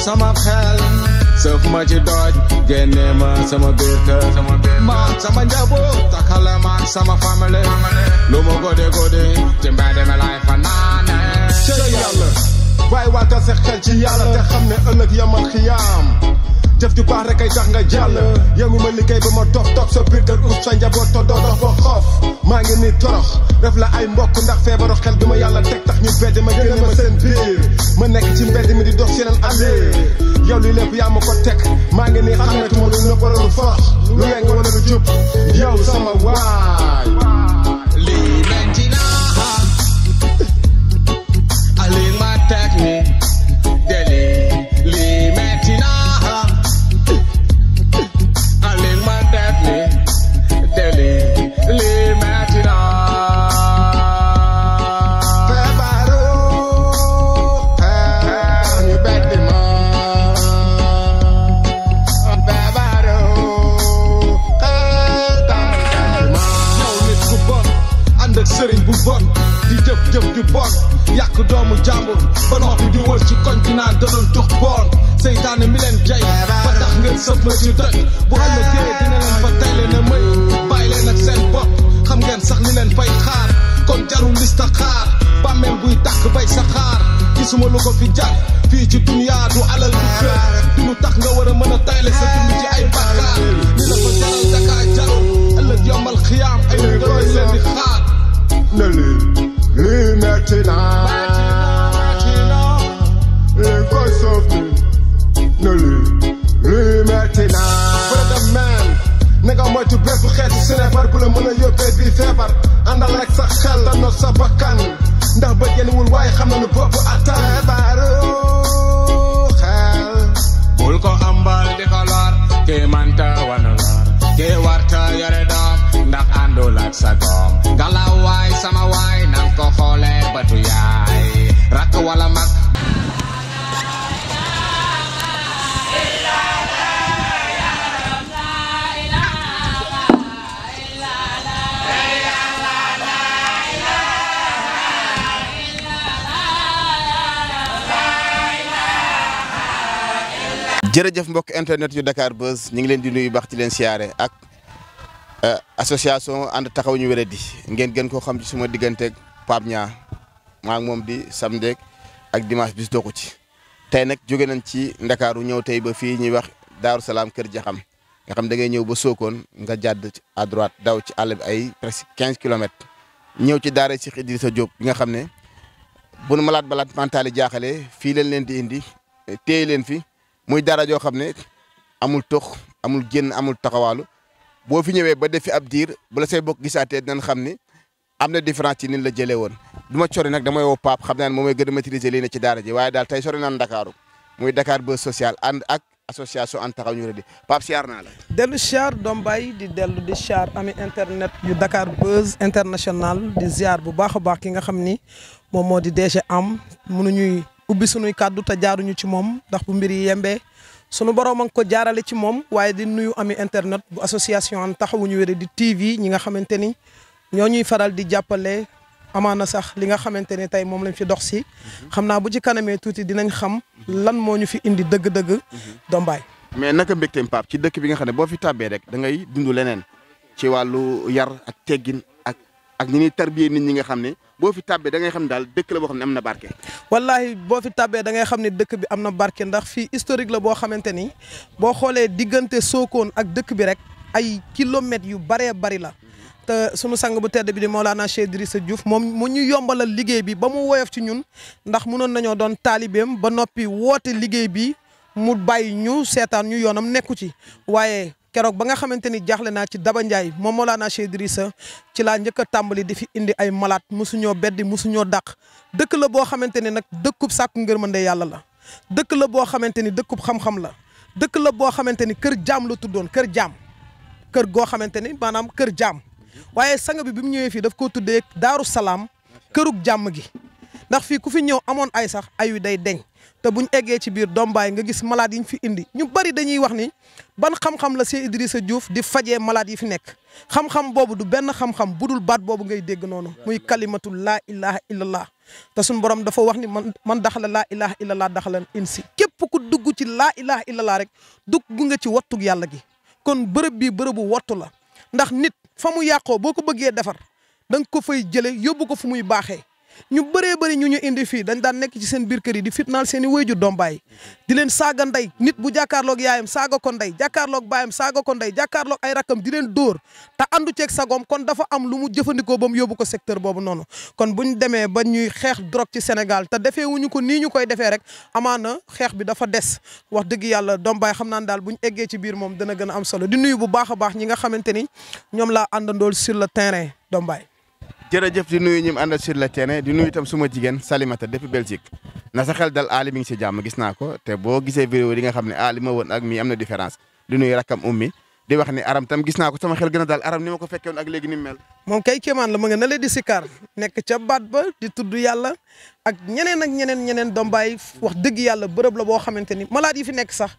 sama xel sëf ma ci dooj génne ma sama biir kër maak sama njaboot takkale maak sama famille lu ma gode ci mbedd mi lay fanaane cëy yàlla waaye waatal sa xel ci yàlla te xam ne ëllëg yamal xiyaam jëf ju baax rek ay tax nga jàll yow mi ma liggéey ba ma dof toog sa biir kër ut sa njaboot to doo dox ba xoof maa ngi ni torox def la ay mbokk ndax feebaru xel bi ma yàlla teg tax ñu bedd ma génne ma seen biir ma nekk ci mbedd mi di dox yeneen allée yow li lépp yaa ma ko teg maa ngi ni xametuma lu nëpp wala lu forox lu weng wala lu jub yow sama waay lii metti na ali ma teg ni deli lii metti na ali ma teg ni deli lii metti na feebaru ñu bedd ma feebaru yow nit ku bon ànd ak sëriñ bu bon di jëf ju bon yàq doomu jàmbur ba noppi di wër ci koñ bi naan da doon tux bon seytaane mi leen jay ba tax ngeen sëf ma ci dëkk bu ëllëgee dina leen fa tay leen a mëy bàyyi leen ak seen bopp xam ngeen sax li leen fay xaar kon jarul lista xaar bàmmeel buy tàkk bay sa xaar gisuma lu ko fi jar fii ci duniyaa du alal du kër du lu tax nga war a mën a tayle sa dund ci ay bàkkaar li la ko jaral dakaa jarul ëllëg yombal xiyaam ay ngërëy leen di xaar ne lii metti na lii koy soof ni ne lii metti na brother man na nga moytu bépp xeetu sinébar bu la mën a yóbbee bii feebar àndal rek sa xel la not sa bakkan ndax ba génnewul waaye xam na nu bopp attan feebaru xel bul ko ambal di ko lor kii manta wana lor kii warta yore doom ndax àndul ak sa doom galaw waay sama waay nang ko xoolee batu yaay rakk wala mag jërëjëf mbokk internet yu Dakar Buzz ñu ngi leen di nuyu baax ci leen siyaare ak association ànd taxaw ñu wéradi ngeen gën koo xam ci suma digganteeg Pape Niang maa ngi moom di samedi ak dimanche bis dooku ci tey nag jóge nañ ci Ndakaaru ñëw tey ba fii ñuy wax Daaru Salaam Kër Jaxam nga xam da ngay ñëw ba Sokone nga jàdd à droite daw ci àll bi ay presque 15 kilomètres ñëw ci daara Cheikh Idrissa Diop bi nga xam ne bu nu malade mental yi jaaxalee fii leen di indi téye leen fi muy dara joo xam ne amul tox amul génn amul taxawaalu boo fi ñëwee ba def fi ab diir bu la say bokk gisaatee dinañ xam ni am na différence ci ni la jëlee woon du ma sori nag damay woo Pape xam naa ne moom mooy gën a maîtriser lii ne ci daara ji waaye daal tey sori naan Ndakaaru muy Dakar Buzz social ànd ak association ànd taxaw ñu wéradi Pape siyaar naa la. dellu siyaar doom baay di dellu di siyaar ami internet yu Dakar Buzz international di ziar bu baax a baax ki nga xam ni moom moo di DG am mënuñuy ubbi sunuy kàddu te jaaruñu ci moom ndax bu mbir yi yembee sunu borom a ngi ko jaarale ci moom waaye di nuyu ami internet bu association an taxawuñu wéré di TV ñi nga xamante ni ñoo ñuy faral di jàppale amaana sax li nga xamante ni tey moom lañ fi dox si xam naa bu ci kanamee tuuti dinañ xam lan moo ñu fi indi dëgg-dëgg dombaay mais naka mbégteem Pape ci dëkk bi nga xam ne boo fi tàbbee rek da ngay dund leneen ci wàllu yar ak teggin ak ñi ñuy tarbiyee nit ñi nga xam ne boo fi tàbbee da ngay xam ne daal dëkk la boo xam ne am na barke. wallahi boo fi tàbbee da ngay xam ne dëkk bi am na barke ndax fii historique la boo xamante ni boo xoolee diggante Sokone ak dëkk bi rek ay kilomètres yu baree bari la te sunu sang bu tedd bi di Mawlana Cheikh Idrissa Diouf moom mu ñu yombalal liggéey bi ba mu woyof ci ñun ndax munoon nañoo doon taalibeem ba noppi woote liggéey bi mu bàyyi ñu seetaan ñu yoonam nekku ci waaye keroog ba nga xamante ni jaaxle naa ci Daba Ndiaye moom Mawlana Cheikh Idrissa ci laa njëkk a tàmbali di fi indi ay malade mosuñoo beddi mosuñoo dàq dëkk la boo xamante ni nag dëkkub sàkku ngërmande yàlla la dëkk la boo xamante ni dëkkub xam-xam la dëkk la boo xamante ni kër jaam la tuddoon kër jaam kër goo xamante ni maanaam kër jaam waaye sang bi mu ñëwee fii daf koo tuddee Daaru Salaam kërug jàmm gi ndax fii ku fi ñëw amoon ay sax ay wi day deñ te buñ eggee ci biir Dombaay nga gis malade yi ñu fi indi ñu bari dañuy wax ni ban xam-xam la Cheikh Idrissa Diouf di fajee malade yi fi nekk xam-xam boobu du benn xam-xam budul baat boobu ngay dégg noonu muy kalimatu laa ilaha illallah te suñu borom dafa wax ni man daxala laa ilaha illallah daxalan insi képp ku dugg ci laa ilaha illallah rek dugg nga ci wattug yàlla gi kon bërëb bii bërëbu wattu la ndax nit fa mu yàqoo boo ko bëggee defar da nga ko fay jële yóbbu ko fu muy baaxee ñu bëree bëri ñu indi fii dañ daan nekk ci seen biir kër yi di fitnaal seen i wayjur Dombaay di leen saaga ndey nit bu jàkkaarloog yaayam saaga ko ndey jàkkaarloog baayam saaga ko ndey jàkkaarloog ay rakam di leen dóor te àndu ceeg sagoom kon dafa am lu mu jëfandikoo ba mu yóbbu ko secteur boobu noonu kon buñ demee ba ñuy xeex drogue ci Sénégal te defee wuñu ko nii ñu koy defee rek amaana xeex bi dafa des wax dëgg yàlla Dombaay xam naa ne daal buñ eggee ci biir moom dana gën a am solo di nuyu bu baax a baax ñi nga xamante ni ñoom laa àndandool sur le terrain Dombaay. jërëjëf di nuyu ñi mu àndal sur le terrain di nuyu itam suma jigéen Salimata depuis Belgique na sa xel dal Ali mi ngi si jàmm gis naa ko te boo gisee vidéo di nga xam ne Ali ma woon ak mii am na différence di nuyu rakkam ummi di wax ni aram tam gis naa ko sama xel gën a dal aram ni ma ko fekkee woon ak léegi ni mu mel. moom kay kéemaan la ma nga na lee di sikar nekk ca baat ba di tudd yàlla ak ñeneen Dombaay wax dëgg yàlla bërëb la boo xamante ni malade yi fi nekk sax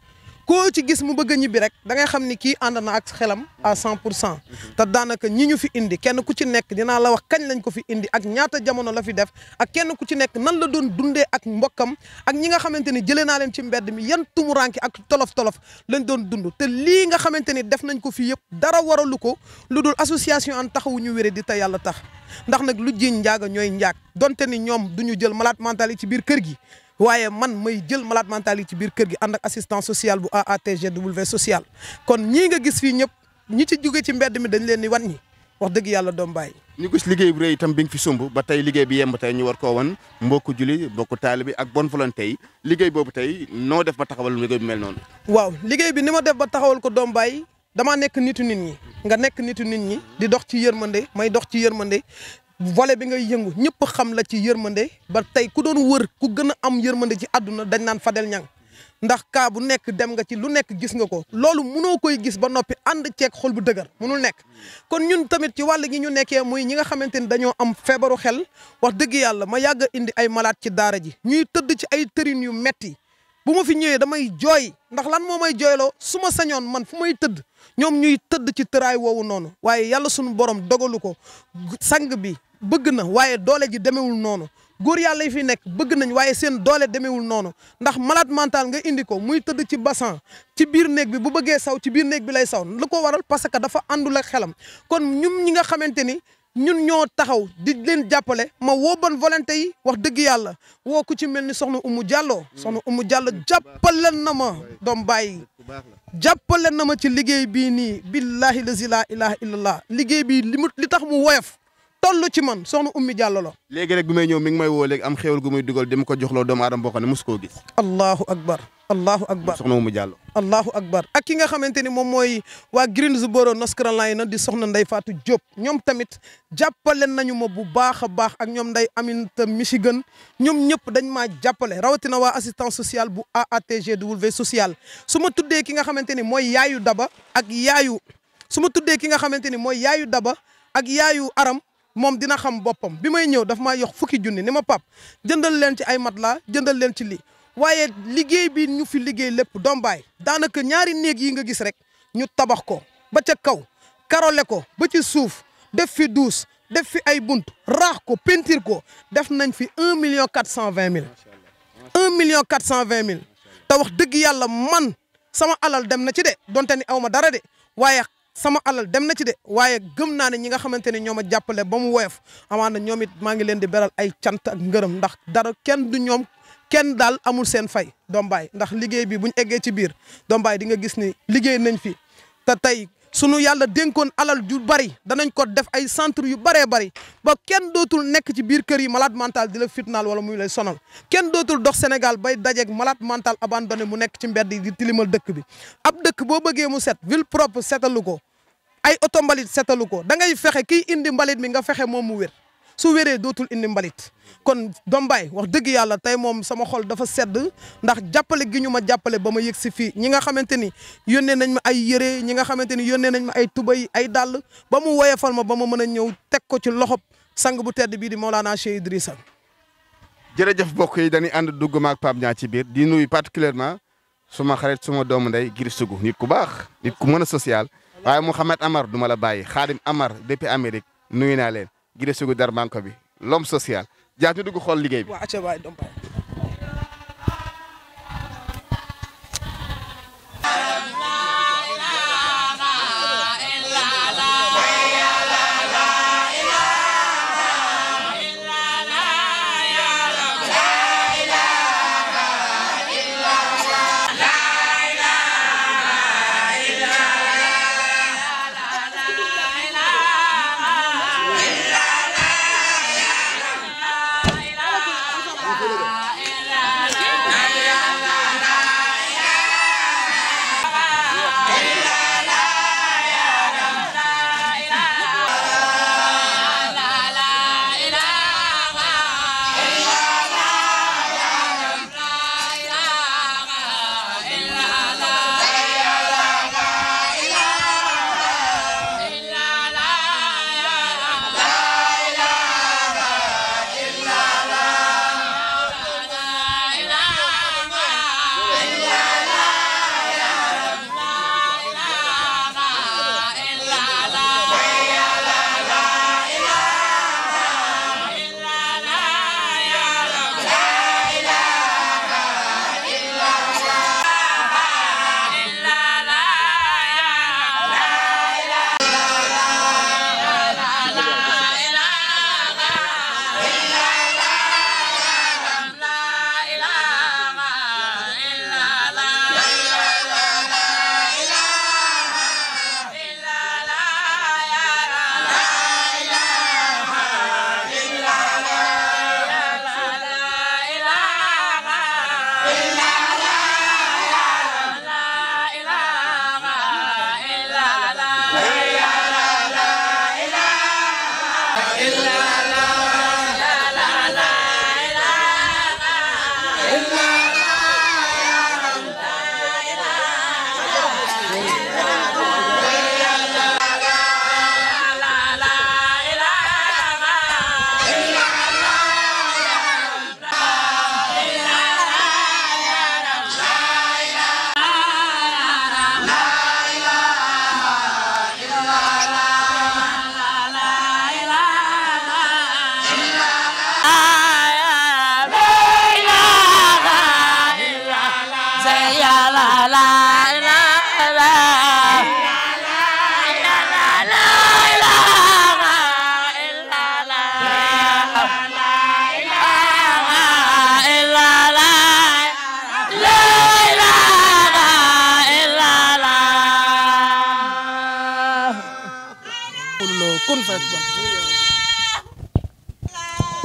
koo ci gis mu bëgg a ñibbi rek da ngay xam ni kii ànd na ak xelam à 100% te daanaka ñi ñu fi indi kenn ku ci nekk dinaa la wax kañ lañ ko fi indi ak ñaata jamono la fi def ak kenn ku ci nekk nan la doon dundee ak mbokkam ak ñi nga xamante ni jëlee naa leen ci mbedd mi yan tumuranki ak tolof-tolof lañ doon dund te lii nga xamante ni def nañ ko fi yëpp dara waralu ko lu dul association an taxawu ñu wéré di te yàlla tax ndax nag lu jiñ njaaga ñooy njaag donte ni ñoom du ñu jël malade mental yi ci biir kër gi waaye man may jël malade mental yi ci biir kër gi ànd ak assistance sociale bu AATGW social kon ñii nga gis fii ñëpp ñi ci jóge ci mbedd mi dañ leen di wan ñi wax dëgg yàlla Dombaay ñu gis liggéey bu rëy itam bi nga fi sumb ba tey liggéey bi yemb tey ñu war koo wan mbokku julli mbokku taalibe bi ak bonne volonté yi liggéey boobu tey noo def ba taxawal liggéey bi mel noonu. waaw liggéey bi ni ma def ba taxawal ko Dombaay damaa nekk nitu nit ñi nga nekk nitu nit ñi di dox ci yërmande may dox ci yërmande volet bi ngay yëngu ñëpp xam la ci yërmande ba tey ku doon wër ku gën a am yërmande ci àdduna dañ naan Fadel Niang ndax kaa bu nekk dem nga ci lu nekk gis nga ko loolu munoo koy gis ba noppi ànd ceeg xol bu dëgër munul nekk kon ñun tamit ci wàll gi ñu nekkee muy ñi nga xamante ni dañoo am feebaru xel wax dëgg yàlla ma yàgg a indi ay malade ci daara ji ñuy tëdd ci ay tërin yu metti bu ma fi ñëwee damay jooy ndax lan moo may jooyloo su ma sañoon man fu may tëdd ñoom ñuy tëdd ci tëraay woowu noonu waaye yàlla suñu borom dogalu ko sang bi bëgg na waaye doole ji demewul noonu góor yàlla yi fi nekk bëgg nañ waaye seen doole demewul noonu ndax malade mental nga indi ko muy tëdd ci bassin ci biir néeg bi bu bëggee saw ci biir néeg bi lay saw lu ko waral parce que dafa àndul ak xelam kon ñun ñi nga xamante ni ñun ñoo taxaw di leen jàppale ma woo bonne volonté yi wax dëgg yàlla woo ku ci mel ni soxna Umu Diallo jàppale na ma Dombaay jàppale na ma ci liggéey bii nii billahi lazi la ilaha illallah liggéey bii li tax mu woyof toll ci man soxna Ummi Diallo la. léegi rek bi may ñëw mi ngi may woo léegi am xéwal gu muy dugal di ma ko joxloo doomu aadama boo xam ne mosu koo gis. allahu akbar soxna Ummi Diallo. allahu akbar ak ki nga xamante ni moom mooy waa Greensboro North Carolina di soxna Ndeye Fatou Diop ñoom tamit jàppale nañu ma bu baax a baax ak ñoom Ndeye Aminta Michigan ñoom ñëpp dañ maa jàppale rawatina waa assistance sociale bu AATGW social su ma tuddee ki nga xamante ni mooy yaayu Daba ak yaayu Daba ak yaayu Aram moom dina xam boppam bi may ñëw daf maa yox fukki junni ni ma pap jëndal leen ci ay matelas jëndal leen ci lii waaye liggéey bi ñu fi liggéey lépp Dombaay daanaka ñaari néeg yi nga gis rek ñu tabax ko ba ca kaw karole ko ba ci suuf def fi douche def fi ay bunt raax ko peinture ko def nañ fi 1.420.000 1.420.000 te wax dëgg yàlla man sama alal dem na ci de donte ni aw ma dara de waaye sama alal dem na ci de waaye gëm naa ne ñi nga xamante ne ñoo ma jàppale ba mu woyof amaana ñoom it maa ngi leen di beral ay cant ak ngërëm ndax dara kenn du ñoom kenn daal amul seen fay Dombaay ndax liggéey bi buñ eggee ci biir Dombaay di nga gis ni liggéey nañ fi te tey sunu yàlla dénkoon alal ju bari danañ ko def ay centre yu baree bari ba kenn dootul nekk ci biir kër yi malade mental di la fitnaal wala muy lay sonal kenn dootul dox Sénégal bay dajeeg malade mental abandonné mu nekk ci mbedd yi di tilimal dëkk bi ab dëkk boo bëggee mu set ville propre setalu ko ay oto mbalit setalu ko da ngay fexe kiy indi mbalit mi nga fexe moom mu wér su wéree dootul indi mbalit kon Dombaay wax dëgg yàlla tey moom sama xol dafa sedd ndax jàppale gi ñu ma jàppale ba ma yëg si fii ñi nga xamante ni yónnee nañ ma ay yére ñi nga xamante ni yónnee nañ ma ay tubay ay dàll ba mu woyefal ma ba ma mën a ñëw teg ko ci loxob sang bu tedd bii di Mawlana Cheikh Idrissa. jërëjëf mbokk yi dañuy ànd dugg maak Pape Niang ci biir di nuyu particulièrement suma xarit suma doomu ndey Giri Sougou nit ku baax nit ku mën a social waaye Mouhamed Amar du ma la bàyyi Khadim Amar depuis Amérique nuyu naa leen Giri Sougou Darmanko bi l'homme social jaa ñu dugg xool liggéey bi.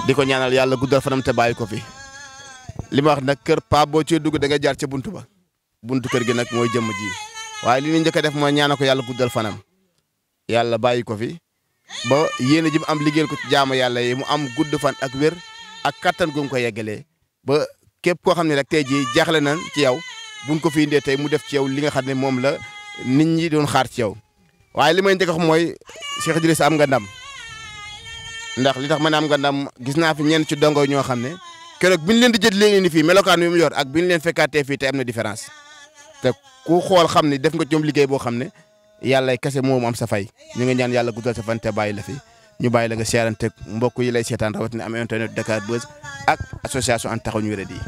di ko ñaanal yàlla guddal fanam te bàyyi ko fi li ma wax nag kër pa boo ci dugg da nga jaar ca buntu ba buntu kër gi nag mooy jëmm ji waaye li ñu njëkk a def mooy ñaanal ko yàlla guddal fanam yàlla bàyyi ko fi ba yéen a ji mu am liggéeyal ko ci jaamu yàlla yi mu am gudd fan ak wér ak kattan gu mu ko yeggalee ba képp koo xam ne rek tey jii jaaxle nañ ci yow buñ ko fi indee tey mu def ci yow li nga xam ne moom la nit ñi doon xaar ci yow waaye li may njëkk a wax mooy Cheikh Idrissa am nga ndam ndax li tax ma ne am nga ndam gis naa fi ñenn ci dongo ñoo xam ne keroog bi ñu leen di jël léegi ni fii melokaan wi mu yor ak bi ñu leen fekkaatee fii te am na différence te ku xool xam ne def nga ci ñoom liggéey boo xam ne yàlla kese moom am sa fay ñu ngi ñaan yàlla guddal sa fan te bàyyi la fi ñu bàyyi la nga seerante mbokk yi lay seetaan rawatina am internet Dakar Buzz ak association Ànd Taxawu Ñu Wéradi yi.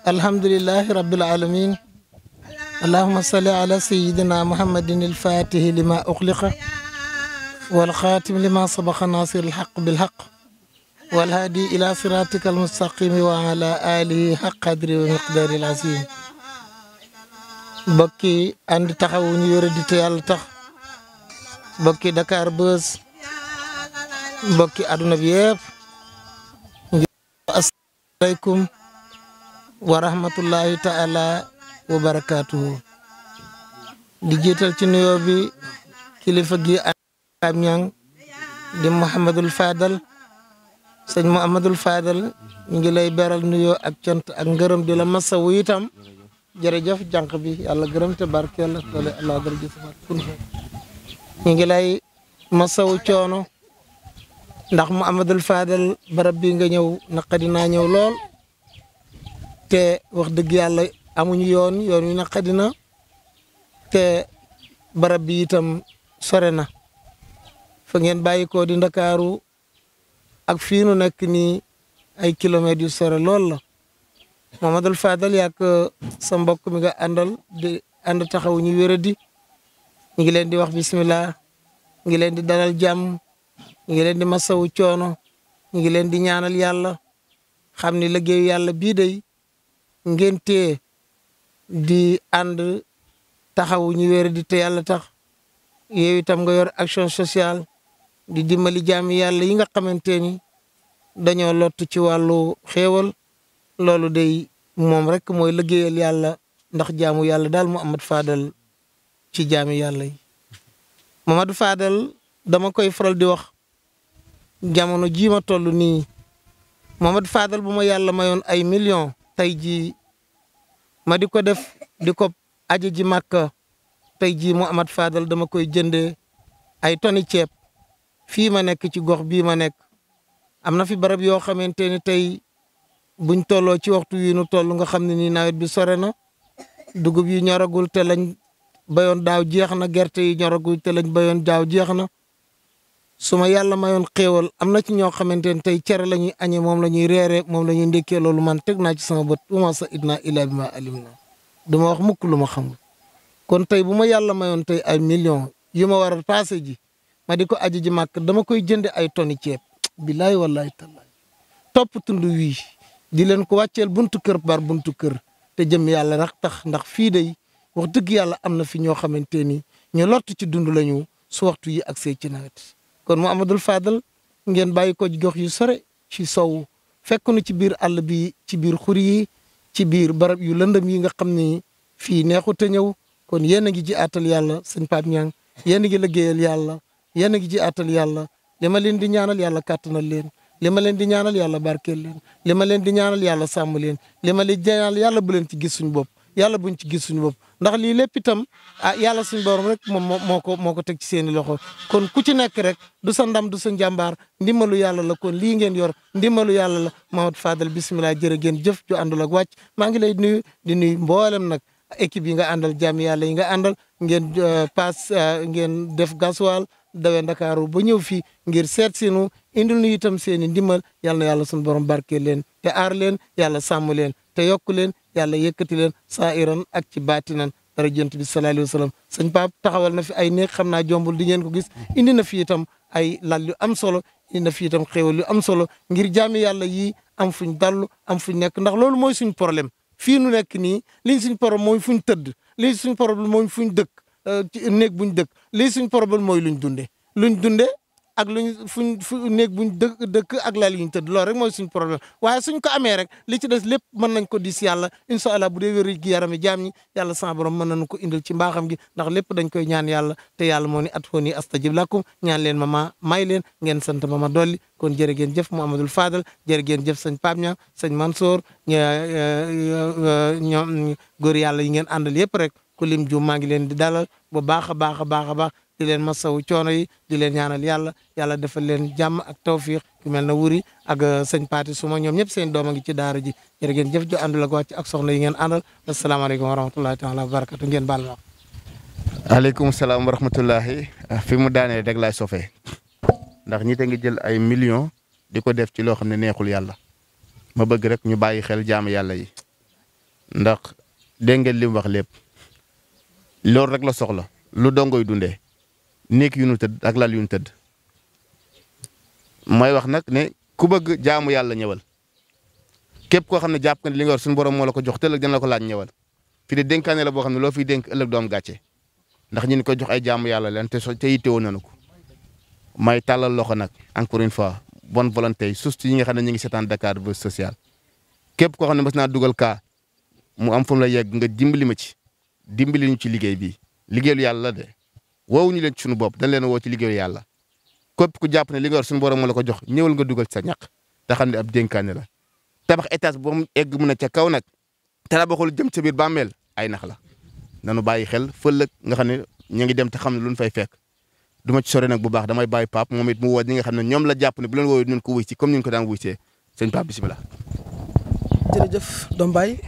alhamdulillahi rabbil alamin allahumma salli ala sayyidina muhammadin al-fatihi lima ughliqa wal khatim lima sabaqa nasir al-haqq bil haqq wal hadi ila siratika al-mustaqim wa ala alihi haqq qadri wa miqdari al-azim bokki Ànd Taxawu Ñu Wéradi te yàlla tax bokki Dakar Buzz bokki aduna bi yëpp assalamu alaykum wa rahmatullahi ta'ala wa barakatuhu di jiital ci nuyoo bi kilifa gi Pape Niang di Mouhamadul Fadal sëñ Mouhamadul Fadal ñu ngi lay beral nuyoo ak cant ak ngërëm di la masawu itam jërëjëf jànq bi yàlla gërëm te barkeel tole Allah dara jëf kun fa ñu ngi lay masawu coono ndax Mouhamadul Fadal barab bi nga ñëw naqadi naa ñëw lool te wax dëgg yàlla amuñu yoon wi naqadi na te barab bi itam sore na fa ngeen bàyyi ko di Ndakaaru ak fii nu nekk nii ay kilomètres yu sore lool la Mouhamadul Fadal yàgg sa mbokk mi nga àndal di ànd taxawu ñu wéradi ñu ngi leen di wax bismillah ñu ngi leen di dalal jàmm ñu ngi leen di masawu coono ñu ngi leen di ñaanal yàlla xam ni liggéeyu yàlla bii day ngeen tee di ànd taxawu ñu wéradi te yàlla tax yow itam nga yor action sociale di dimbali jaami yàlla yi nga xamante ni dañoo lott ci wàllu xéewal loolu day moom rek mooy liggéeyal yàlla ndax jaamu yàlla daal Mouhamad Fadal ci jaami yàlla yi Mouhamad Fadal dama koy faral di wax jamono jii ma toll nii Mouhamad Fadal bu ma yàlla mayoon ay millions tey jii ma di ko def di ko aji ji Màkka tey jii Mouhamad Fadal dama koy jëndee ay toni ceeb fii ma nekk ci gox bii ma nekk am na fi barab yoo xamante ni tey buñ tolloo ci waxtu wi nu toll nga xam ne nii nawet bi sore na dugub yi ñoragul te lañ bayoon daaw jeex na gerte yi ñoragul te lañ bayoon daaw jeex na su ma yàlla mayoon xéewal am na ci ñoo xamante ne tey cere la ñuy añee moom la ñuy reere moom la ñuy ndékkee loolu man teg naa ci sama bët wama sa idna ila bi ma alim na duma wax mukk lu ma xamul kon tey bu ma yàlla mayoon tey ay millions yu ma war a passé ji ma di ko aji ji màkk dama koy jënde ay toni ceeb billaay wallahi tallaay topp tund wii di leen ko wàcceel buntu kër par buntu kër te jëm yàlla rek tax ndax fii day wax dëgg yàlla am na fi ñoo xamante ni ñu lott ci dund lañu su waxtu yi ak see ci nawet kon Mouhamadul Fadal ngeen bàyyi ko gox yu sore ci sow fekk nu ci biir àll bi ci biir xur yi ci biir barab yu lëndëm yi nga xam ni fii neexut a ñëw kon yéen a ngi ji àttal yàlla sëñ Pape Niang yéen a ngi liggéeyal yàlla yéen a ngi ji àttal yàlla li ma leen di ñaanal yàlla kàttanal leen li ma leen di ñaanal yàlla barkeel leen li ma leen di ñaanal yàlla sàmm leen li ma leen di ñaanal yàlla bu leen ci gis suñu bopp yàlla buñ ci gis suñu bopp ndax lii lépp itam yàlla suñu borom rek moom moo ko teg ci seeni loxo kon ku ci nekk rek du sa ndam du sa njàmbaar ndimbalu yàlla la kon lii ngeen yor ndimbalu yàlla la Mouhamad Fadal bisimilah jërë ngeen jëf ju àndul ak wàcc maa ngi lay nuyu di nuyu mboolem nag équipe yi nga àndal jaami yàlla yi nga àndal ngeen ngeen def gasoil dawee Ndakaaru ba ñëw fii ngir seet sinu indil nu itam seen i ndimbal yal na yàlla suñu borom barkeel leen te aar leen yàlla sàmm leen te yokk leen yàlla yëkkati leen saa iran ak ci baatinan dara jënt bi sallallahu alayhi wa sallam sëñ Pape taxawal na fi ay néeg xam naa jombul di ngeen ko gis indi na fi itam ay lal yu am solo indi na fi itam xéwal yu am solo ngir jaami yàlla yii am fuñ dallu am fuñ nekk ndax loolu mooy suñ problème fii nu nekk nii liñ suñ problème mooy fuñ tëdd lii suñ problème mooy fuñ dëkk ci néeg buñ dëkk lii suñ problème mooy luñ dunde ak néeg buñ dëkk ak lal yuñ tëdd loolu rek mooy suñ problème waaye suñ ko amee rek li ci des lépp mën nañ ko dis yàlla incha allah bu dee wér gi yarami jaam ñi yàlla sama borom mën nañu ko indil ci mbaaxam gi ndax lépp dañ koy ñaan yàlla te yàlla moo ni ad'uuni astajib lakum ñaan leen ma may leen ngeen sant ma dolli kon jërë ngeen jëf Mouhamadul Fadal jërë ngeen jëf sëñ Pape Niang sëñ Mansour ñoom góor yàlla yi ngeen àndal yëpp rek ku lim juum maa ngi leen di dalal bu baax a baax a baax a baax di leen masawu coono yi di leen ñaanal yàlla defal leen jàmm ak tawfiq ku mel na wuri ak sëñ Paati Suma ñoom ñëpp seen doom a ngi ci daara ji jërë ngeen jëf ju àndul ak wàcc ak soxna yi ngeen àndal asalaamaaleykum wa rahmatullahi taala wa barakatu ngeen baal ma. aleykum salaam wa rahmatullahi fi mu daanee rek laay sofee ndax ñi te ngi jël ay millions di ko def ci loo xam ne neexul yàlla ma bëgg rek ñu bàyyi xel jaamu yàlla yi ndax dégg ngeen li mu wax lépp loolu rek la soxla lu dongoy dundee néeg yu nu tëdd ak lal yu nu tëdd mooy wax nag ne ku bëgg jaamu yàlla ñëwal képp koo xam ne jàpp nga ne li nga war suñu borom moo la ko jox te ëllëg dina la ko laaj ñëwal fi de dénkaane la boo xam ne loo fiy dénk ëllëg doom gàcce ndax ñu ni ko jox ay jaamu yàlla leen te yittewoo nañu ko may tàllal loxo nag encore une fois bonne volonté yi surtout yi nga xam ne ñu ngi seetaan Dakar Buzz Social képp koo xam ne mas naa dugal kaa mu am fu mu la yegg nga dimbali ma ci dimbali ñu ci liggéey bi liggéeyu yàlla la de woowuñu leen ci suñu bopp dañ leen woo ci liggéeyu yàlla képp ku jàpp ne li nga war suñu borom moo la ko jox ñëwal nga dugal sa ñaq te xam ne ab dénkaane la tabax étage boo mu egg mun a ca kaw nag te tabaxul jëm ca biir bàmmeel ay nax la nanu bàyyi xel fëlëg nga xam ne ñu ngi dem te xam ne lu ñu fay fekk du ma ci sore nag bu baax damay bàyyi Pape moom it mu woo ñi nga xam ne ñoom la jàpp ne bu leen wooyu ñun ko wuy ci comme ni ñu ko daan wuy see sëñ Pape bisimilah. jërëjëf Dom Baye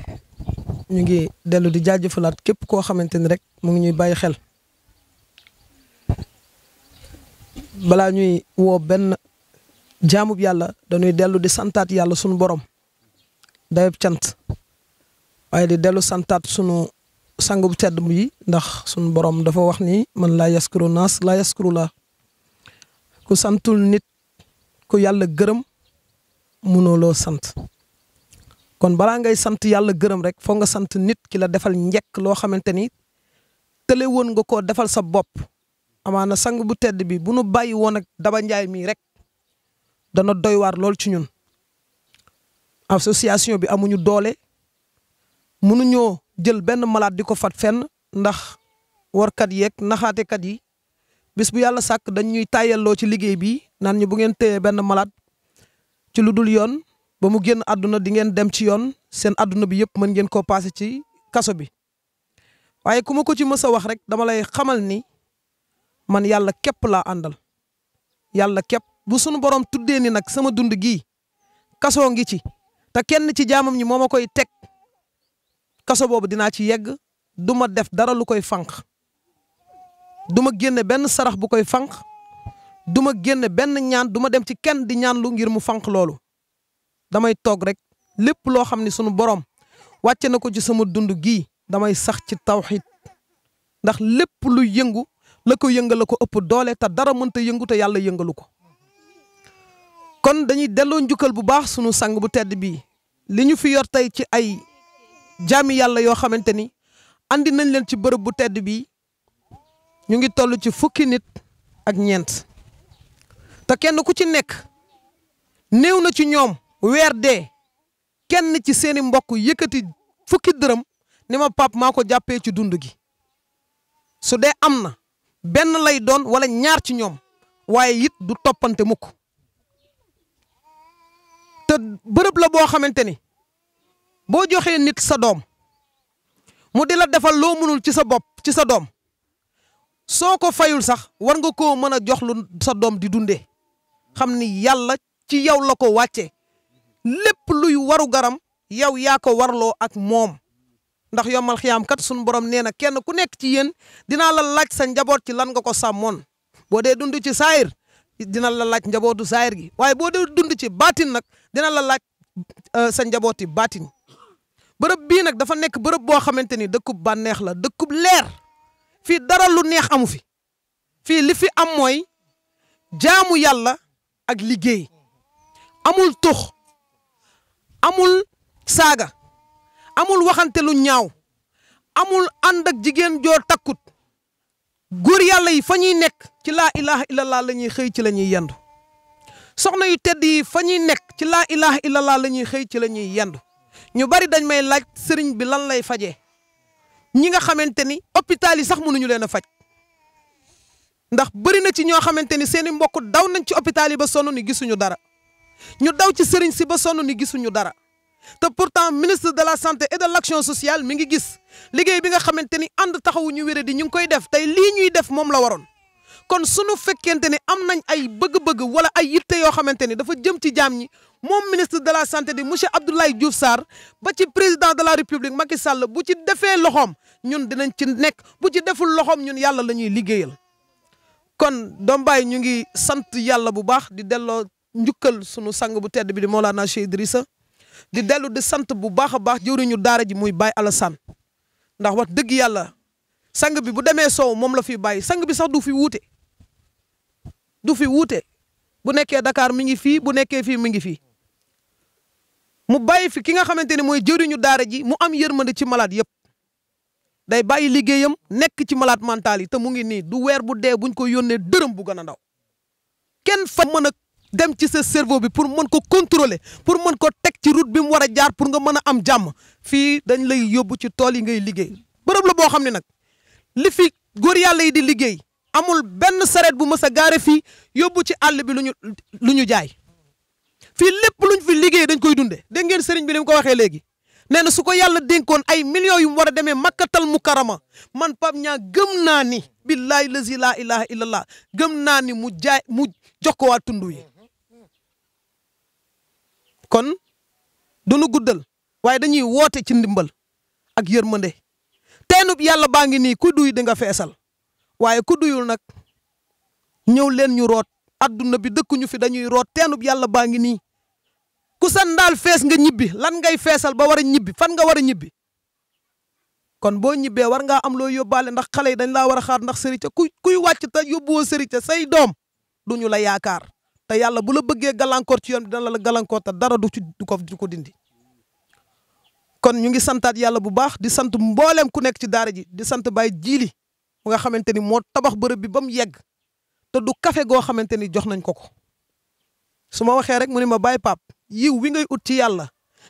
ñu ngi dellu di jaajëfalaat képp koo xamante ni rek mu ngi ñuy bàyyi xel balaa ñuy woo benn jaamub yàlla dañuy dellu di santaat yàlla sunu borom dayab cant waaye di dellu santaat sunu sang bu tedd yi ndax sunu borom dafa wax ni man laa yaskuru naas laa yaskuru la ku santul nit ku yàlla gërëm mënoo loo sant kon balaa ngay sant yàlla gërëm rek foog nga sant nit ki la defal njekk loo xamante ni tële woon nga koo defal sa bopp amaana sang bu tedd bi bu nu bàyyi woon ak Daba Njaay mii rek dana doy waar lool ci ñun association bi amuñu doole mënuñoo jël benn malade di ko fat fenn ndax warkat yeeg naxaatekat yi bis bu yàlla sàkk dañ ñuy tàyyalloo ci liggéey bi naan ñu bu ngeen téyee benn malade ci lu dul yoon ba mu génn àdduna di ngeen dem ci yoon seen àdduna bi yëpp mën ngeen koo passé ci kaso bi waaye ku ma ko ci mës a wax rek dama lay xamal ni man yàlla képp laa àndal yàlla képp bu sunu borom tuddee ni nag sama dund gii kasoo ngi ci te kenn ci jaamam ñi moo ma koy teg kaso boobu dinaa ci yegg du ma def dara lu koy fànq du ma génne benn sarax bu koy fànq du ma génne benn ñaan du ma dem ci kenn di ñaan lu ngir mu fànq loolu damay toog rek lépp loo xam ne sunu borom wàcce na ko ci sama dund gii damay sax ci tawxiid ndax lépp lu yëngu la ko yëngal la ko ëpp doole te dara mënta yëngu te yàlla yëngalu ko kon dañuy delloo njukkal bu baax sunu sang bu tedd bii li ñu fi yor tey ci ay jaami yàlla yoo xamante ni andi nañ leen ci bërëb bu tedd bii ñu ngi toll ci fukki nit ak ñeent te kenn ku ci nekk néew na ci ñoom weer dee kenn ci seeni mbokk yëkkati fukki dërëm ni ma Pape maa ko jàppee ci dund gi su dee am na benn lay doon wala ñaar ci ñoom waaye it du toppante mukk te bërëb la boo xamante ni boo joxee nit sa doom mu di la defal loo mënul ci sa bopp ci sa doom soo ko fayul sax war nga koo mën a jox lu sa doom di dundee xam ni yàlla ci yow la ko wàccee lépp luy waru garam yow yaa ko warloo ak moom ndax yomal xiyaam kat sunu borom nee na kenn ku nekk ci yéen dinaa la laaj sa njaboot ci lan nga ko sàmmoon boo dee dund ci saayir dina la laaj njabootu saayir gi waaye boo dee dund ci baatin nag dina la laaj sa njabooti baatin bërëb bii nag dafa nekk bërëb boo xamante ni dëkkub bànneex la dëkkub leer fii dara lu neex amu fi fii li fi am mooy jaamu yàlla ak liggéey amul tux amul saaga amul waxante lu ñaaw amul ànd ak jigéen joo takkut góor yàlla yi fa ñuy nekk ci laa ilaha illallah la ñuy xëy ci la ñuy yendu soxna yu tedd yi fa ñuy nekk ci laa ilaha illallah la ñuy xëy ci la ñuy yendu ñu bari dañ may laaj sëriñ bi lan lay fajee ñi nga xamante ni hôpital yi sax mënuñu leen a faj ndax bëri na ci ñoo xamante ni seeni mbokk daw nañ ci hôpital yi ba sonn ni gisuñu dara ñu daw ci sëriñ si ba sonn ni gisuñu dara te pourtant ministre de la santé et de l'action sociale mi ngi gis liggéey bi nga xamante ni ànd taxawu ñu wéré di ñu ngi koy def tey lii ñuy def moom la waroon kon sunu fekkente ni am nañ ay bëgg-bëgg wala ay yitte yoo xamante ni dafa jëm ci jaam ñi moom ministre de la santé di monsieur Abdoulaye Diouf Sarr ba ci président de la république Macky Sall bu ci defee loxoom ñun dinañ ci nekk bu ci deful loxoom ñun yàlla la ñuy liggéeyal kon Dom Baye ñu ngi sant yàlla bu baax di delloo njukkal sunu sang bu tedd bi di Mawlana Cheikh Idrissa di dellu di sant bu baax a baax jëwriñu daara ji muy Baye Alassane ndax wax dëgg yàlla sang bi bu demee soow moom la fi bàyyi sang bi sax du fi wuute bu nekkee Dakar mi ngi fii bu nekkee fii mi ngi fii mu bàyyi fi ki nga xamante ni mooy jëwriñu daara ji mu am yërmande ci malade yëpp day bàyyi liggéeyam nekk ci malade mental yi te mu ngi nii du weer bu dee buñ ko yónnee dërëm bu gën a ndaw kenn fa mën a dem ci sa cerveau bi pour mën ko contrôler pour mën ko teg ci route bi mu war a jaar pour nga mën a am jàmm fii dañ lay yóbbu ci tool yi ngay liggéey bërëb la boo xam ne nag li fi góor yàlla yi di liggéey amul benn sareet bu mës a gaare fii yóbbu ci àll bi lu ñu jaay fii lépp luñ fi liggéey dañ koy dunde dégg ngeen sëriñ bi ni mu ko waxee léegi nee na su ko yàlla dénkoon ay millions yu mu war a demee makkatal mukarama man Pape Niang gëm naa ni billahi lazi la ilaha illallah gëm naa ni mu jox ko waa tund yi kon duñu guddal waaye dañuy woote ci ndimbal ak yërmande teenub yàlla baa ngi nii ku duy di nga feesal waaye ku duyul nag ñëw leen ñu root adduna bi dëkkuñu fi dañuy root teenub yàlla baa ngi nii ku sandaal fees nga ñibbi lan ngay feesal ba war a ñibbi fan nga war a ñibbi kon boo ñibbee war ngaa am loo yóbbaale ndax xale yi dañ laa war a xaar ndax sëriñ kuy wàcc te yóbbuwoo sëriñ say doom duñu la yaakaar te yàlla bu la bëggee gàllankoor ci yoon bi dana la gàllankoor te dara du ko dindi kon ñu ngi santaat yàlla bu baax di sant mbooleem ku nekk ci daara ji di sant Baye Jiili mu nga xamante ni moo tabax bërëb bi ba mu yegg te du café goo xamante ni jox nañ ko su ma waxee rek mu ne ma Baye Pape yiw wi ngay ut ci yàlla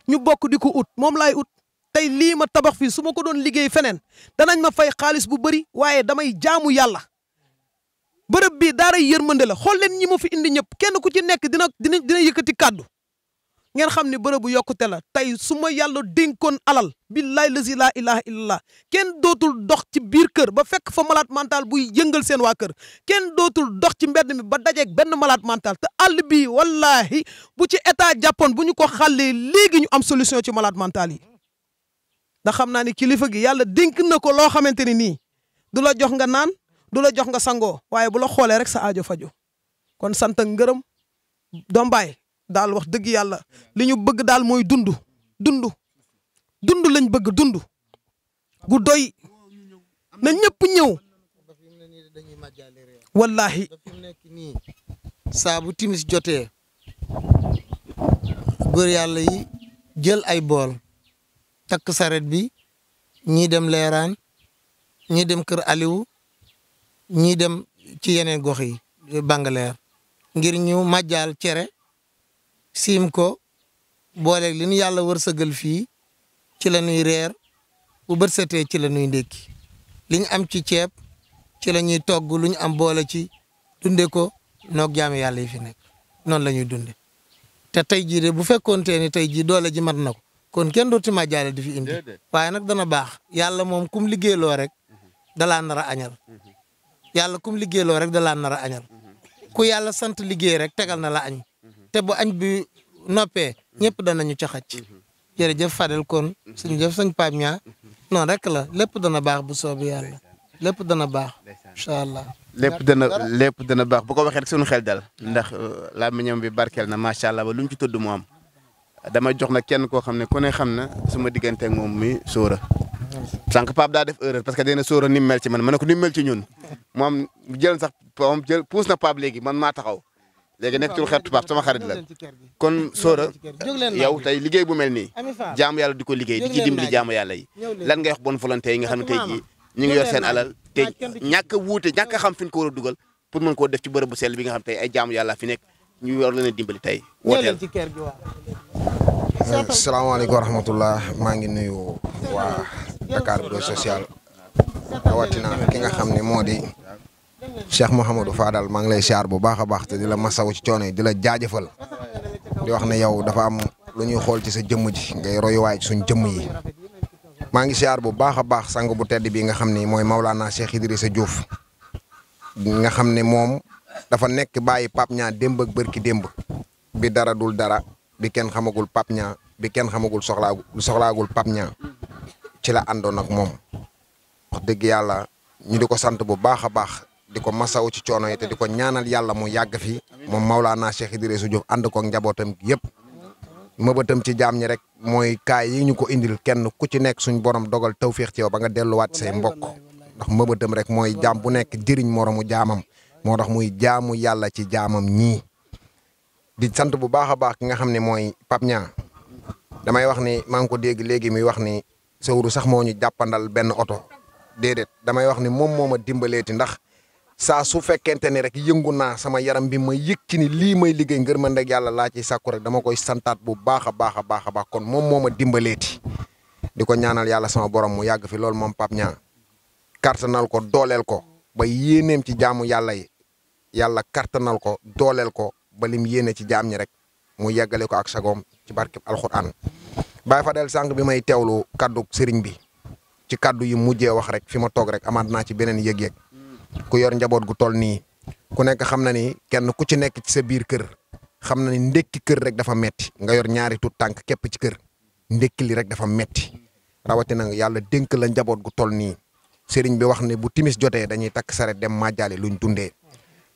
ñu bokk di ko ut moom laay ut tey lii ma tabax fii su ma ko doon liggéey feneen danañ ma fay xaalis bu bëri waaye damay jaamu yàlla bërëb bi daara yërmande la xool leen ñi ma fi indi ñëpp kenn ku ci nekk dina yëkkati kàddu ngeen xam ne bërëbu yokkute la tey su ma yàlla dénkoon alal billahi lazi la ilaha illallah kenn dootul dox ci biir kër ba fekk fa malade mental buy yëngal seen waa kër kenn dootul dox ci mbedd mi ba dajeeg benn malade mental te àll bi wallahi bu ci état jàppoon bu ñu ko xàllee léegi ñu am solution ci malade mental yi ndax xam naa ni kilifa gi yàlla dénk na ko loo xamante ni nii du la jox nga naan du la jox nga sangoo waaye bu la xoolee rek sa aajo faju kon sant ak ngërëm dombaay daal wax dëgg yàlla li ñu bëgg daal mooy dund lañ bëgg dund gu doy na ñëpp ñëw wallahi saa bu timis jotee góor yàlla yi jël ay bool takk saret bi ñii dem leeraan ñii dem kër Aliou ñii dem ci yeneen gox yi Bangaleer ngir ñu màjjaal cere siim ko booleeg li ñu yàlla wërsëgal fii ci la ñuy reer bu bët setee ci la ñuy ndékki li ñu am ci ceeb ci la ñuy togg lu ñu am boole ci dunde ko noog jaami yàlla yi fi nekk noonu la ñuy dunde te tey jii de bu fekkoonte ni tey jii doole ji mat na ko kon kenn dootu màjjaale di fi indi waaye nag dana baax yàlla moom kum liggéeyloo rek dalaa nar a añal yàlla kum liggéeyloo rek dalaa nar a añal ku yàlla sant liggéey rek tegal na la añ te bu añ bi noppee ñëpp danañu ca xacc jërëjëf Fadel kon suñu jëf sëñ Pape Niang noonu rek la lépp dana baax bu soobee yàlla lépp dana baax incha allah lépp dana baax bu ko waxee rek suñu xel dal ndax làmmiñam bi barkeel na macha allah ba lu mu ci tudd mu am dama jox nag kenn koo xam ne ku ne xam na suma diggante ak moom mi Sora sànq Pape daa def erreur parce que dina Sora ni mu mel ci man ma ne ko ni mu mel ci ñun moom jël sax moom jël puus na Pape léegi man maa taxaw léegi nekkatul xeetu Pape sama xarit la kon Sora yow tey liggéey bu mel nii jaamu yàlla di ko liggéey di ci dimbali jaamu yàlla yi lan ngay wax bonne volonté yi nga xam ne tey jii ñu ngi yor seen alal te ñàkk a wuute ñàkk a xam fi ñu ko war a dugal pour mën koo def ci bërëb bu sell bi nga xam tey ay jaamu yàlla fi nekk ñu war leen a dimbali tey wooteel. Asalaamaaleykum wa rahmatullah maa ngi nuyu waa Dakar Buzz Social rawatina ki nga xam ne moo di Cheikh Mouhamadou Fadal maa ngi lay siyaar bu baax a baax te di la masawu ci coono yi di la jaajëfal di wax ne yow dafa am lu ñuy xool ci sa jëmm ji ngay royuwaay ci suñ jëmm yi maa ngi siyaar bu baax a baax sang bu tedd bi nga xam ni mooy Maulana Cheikh Idrissa Diouf nga xam ne moom dafa nekk bàyyi Pape Niang démb ak bërki démb bi dara dul dara bi kenn xamagul Pape Niang bi kenn xamagul soxlaagul Pape Niang ci la àndoon ak moom wax dëgg yàlla ñu di ko sant bu baax a baax di ko masaw ci coono yi te di ko ñaanal yàlla mu yàgg fi moom Maulana Cheikh Idrissa Diouf ànd ko ak njabootam yëpp mëbatam ci jaam ñi rek mooy kaay yi ñu ko indil kenn ku ci nekk suñ borom dogal tawféex ci yow ba nga delluwaat say mbokk ndax mëbatam rek mooy jaam bu nekk jëriñ moromu jaamam moo tax muy jaamu yàlla ci jaamam ñii di sant bu baax a baax ki nga xam ne mooy Pape Niang damay wax ni maa ngi ko dégg léegi muy wax ni Sowru sax moo ñu jàppandal benn oto déedéet damay wax ni moom moo ma dimbaleeti ndax saa su fekkente ni rek yëngu naa sama yaram bi ma yëg ci ni lii may liggéey ngir man rek yàlla laa ciy sàkku rek dama koy santaat bu baax a baax a baax a baax kon moom moo ma dimbaleeti di ko ñaanal yàlla sama borom mu yàgg fi loolu moom Pape Niang kartanal ko dooleel ko ba yéeneem ci jaamu yàlla yi yàlla kartanal ko dooleel ko ba lim yéene ci jaam ñi rek mu yeggale ko ak sagoom ci barkeb alxuraan Baye Fadel sànq bi may teewlu kaddu sëriñ bi ci kaddu yi mujjee wax rek fi ma toog rek amaat naa ci beneen yëg-yëg ku yor njaboot gu toll nii ku nekk xam na ni kenn ku ci nekk ci sa biir kër xam na ni ndekki kër rek dafa metti nga yor ñaari tut tànk képp ci kër ndekki li rek dafa metti rawatina yàlla dénk la njaboot gu toll nii sëriñ bi wax ne bu timis jotee dañuy takk saret dem màjjaale luñ dundee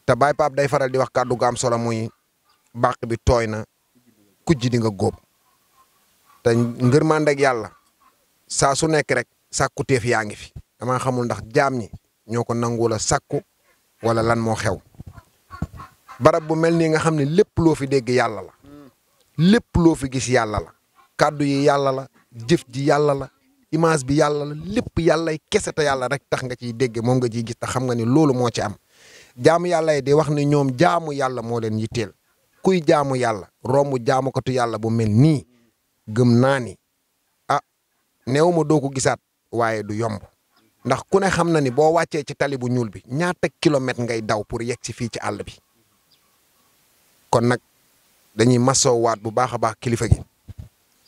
te Baye Pape day faral di wax kàddu gu am solo muy bàq bi tooy na kujj di nga góob te ngërmande ak yàlla saa su nekk rek sàkku teef yaa ngi fi damaa xamul ndax jaam ñi ñoo ko nangu la sàkku wala lan moo xew barab bu mel nii nga xam ne lépp loo fi dégg yàlla la lépp loo fi gis yàlla la kàddu yi yàlla la jëf ji yàlla la image bi yàlla la lépp yàllay kese te yàlla rek tax nga ciy dégg moom nga ciy gis te xam nga ni loolu moo ci am jaamu yàlla yi di wax ne ñoom jaamu yàlla moo leen yitteel kuy jaamu yàlla romb jaamukatu yàlla bu mel nii gëm naa ni néew ma doo ko gisaat waaye du yomb ndax ku ne xam na ni boo wàccee ci tali bu ñuul bi ñaata kilomètre ngay daw pour yegg si fii ci àll bi kon nag dañuy masoowaat bu baax a baax kilifa gi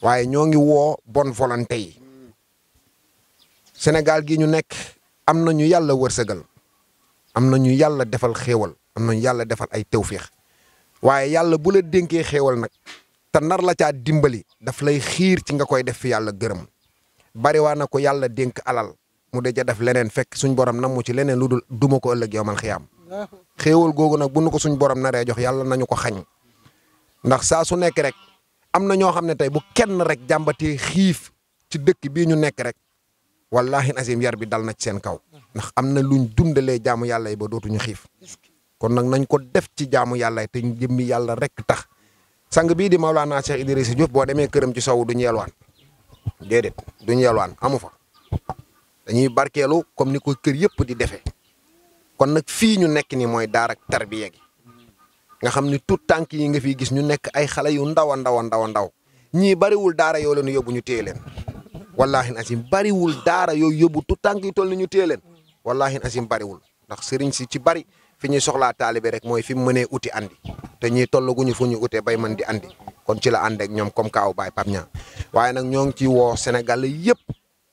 waaye ñoo ngi woo bonne volonté yi Sénégal gi ñu nekk am na ñu yàlla wërsëgal am na ñu yàlla defal xéewal am na ñu yàlla defal ay tawféex waaye yàlla bu la dénkee xéewal nag te nar la caa dimbali daf lay xiir ci nga koy def fi yàlla gërëm bari waa na ko yàlla dénk alal mu de ca def leneen fekk suñ borom namu ci leneen lu dul duma ko ëllëg yowmal xiyaam xéewal googu nag bu nu ko suñ borom naree jox yàlla nañu ko xañ ndax saa su nekk rek am na ñoo xam ne tey bu kenn rek jàmbatee xiif ci dëkk bii ñu nekk rek wallahi azim yar bi dal na ci seen kaw ndax am na luñ dundalee jaamu yàlla yi ba dootuñu xiif kon nag nañ ko def ci jaamu yàlla yi te jëmmi yàlla rek tax sang bii di Maulana Cheikh Idrissa Diop boo demee këram ci sowu duñu yelwaan déedéet duñu yelwaan amu fa dañuy barkeelu comme ni ko kër yëpp di defee kon nag fii ñu nekk ni mooy daara ak tarbiya gi nga xam ni tout tànk yi nga fiy gis ñu nekk ay xale yu ndaw a ndaw a ndaw a ndaw ñii bariwul daara yoo leen yóbbu ñu téye leen wallahi asim bariwul daara yooyu yóbbu tout tànk yi toll ni ñu téye leen wallahi asim bariwul ndax sëriñ si ci bari fi ñuy soxlaa taalibe rek mooy fi mu mënee uti andi te ñii tollaguñu fu ñu utee bay mën di andi kon ci la ànd ak ñoom comme kaaw Baye Pape Niang waaye nag ñoo ngi ci woo Sénégal yëpp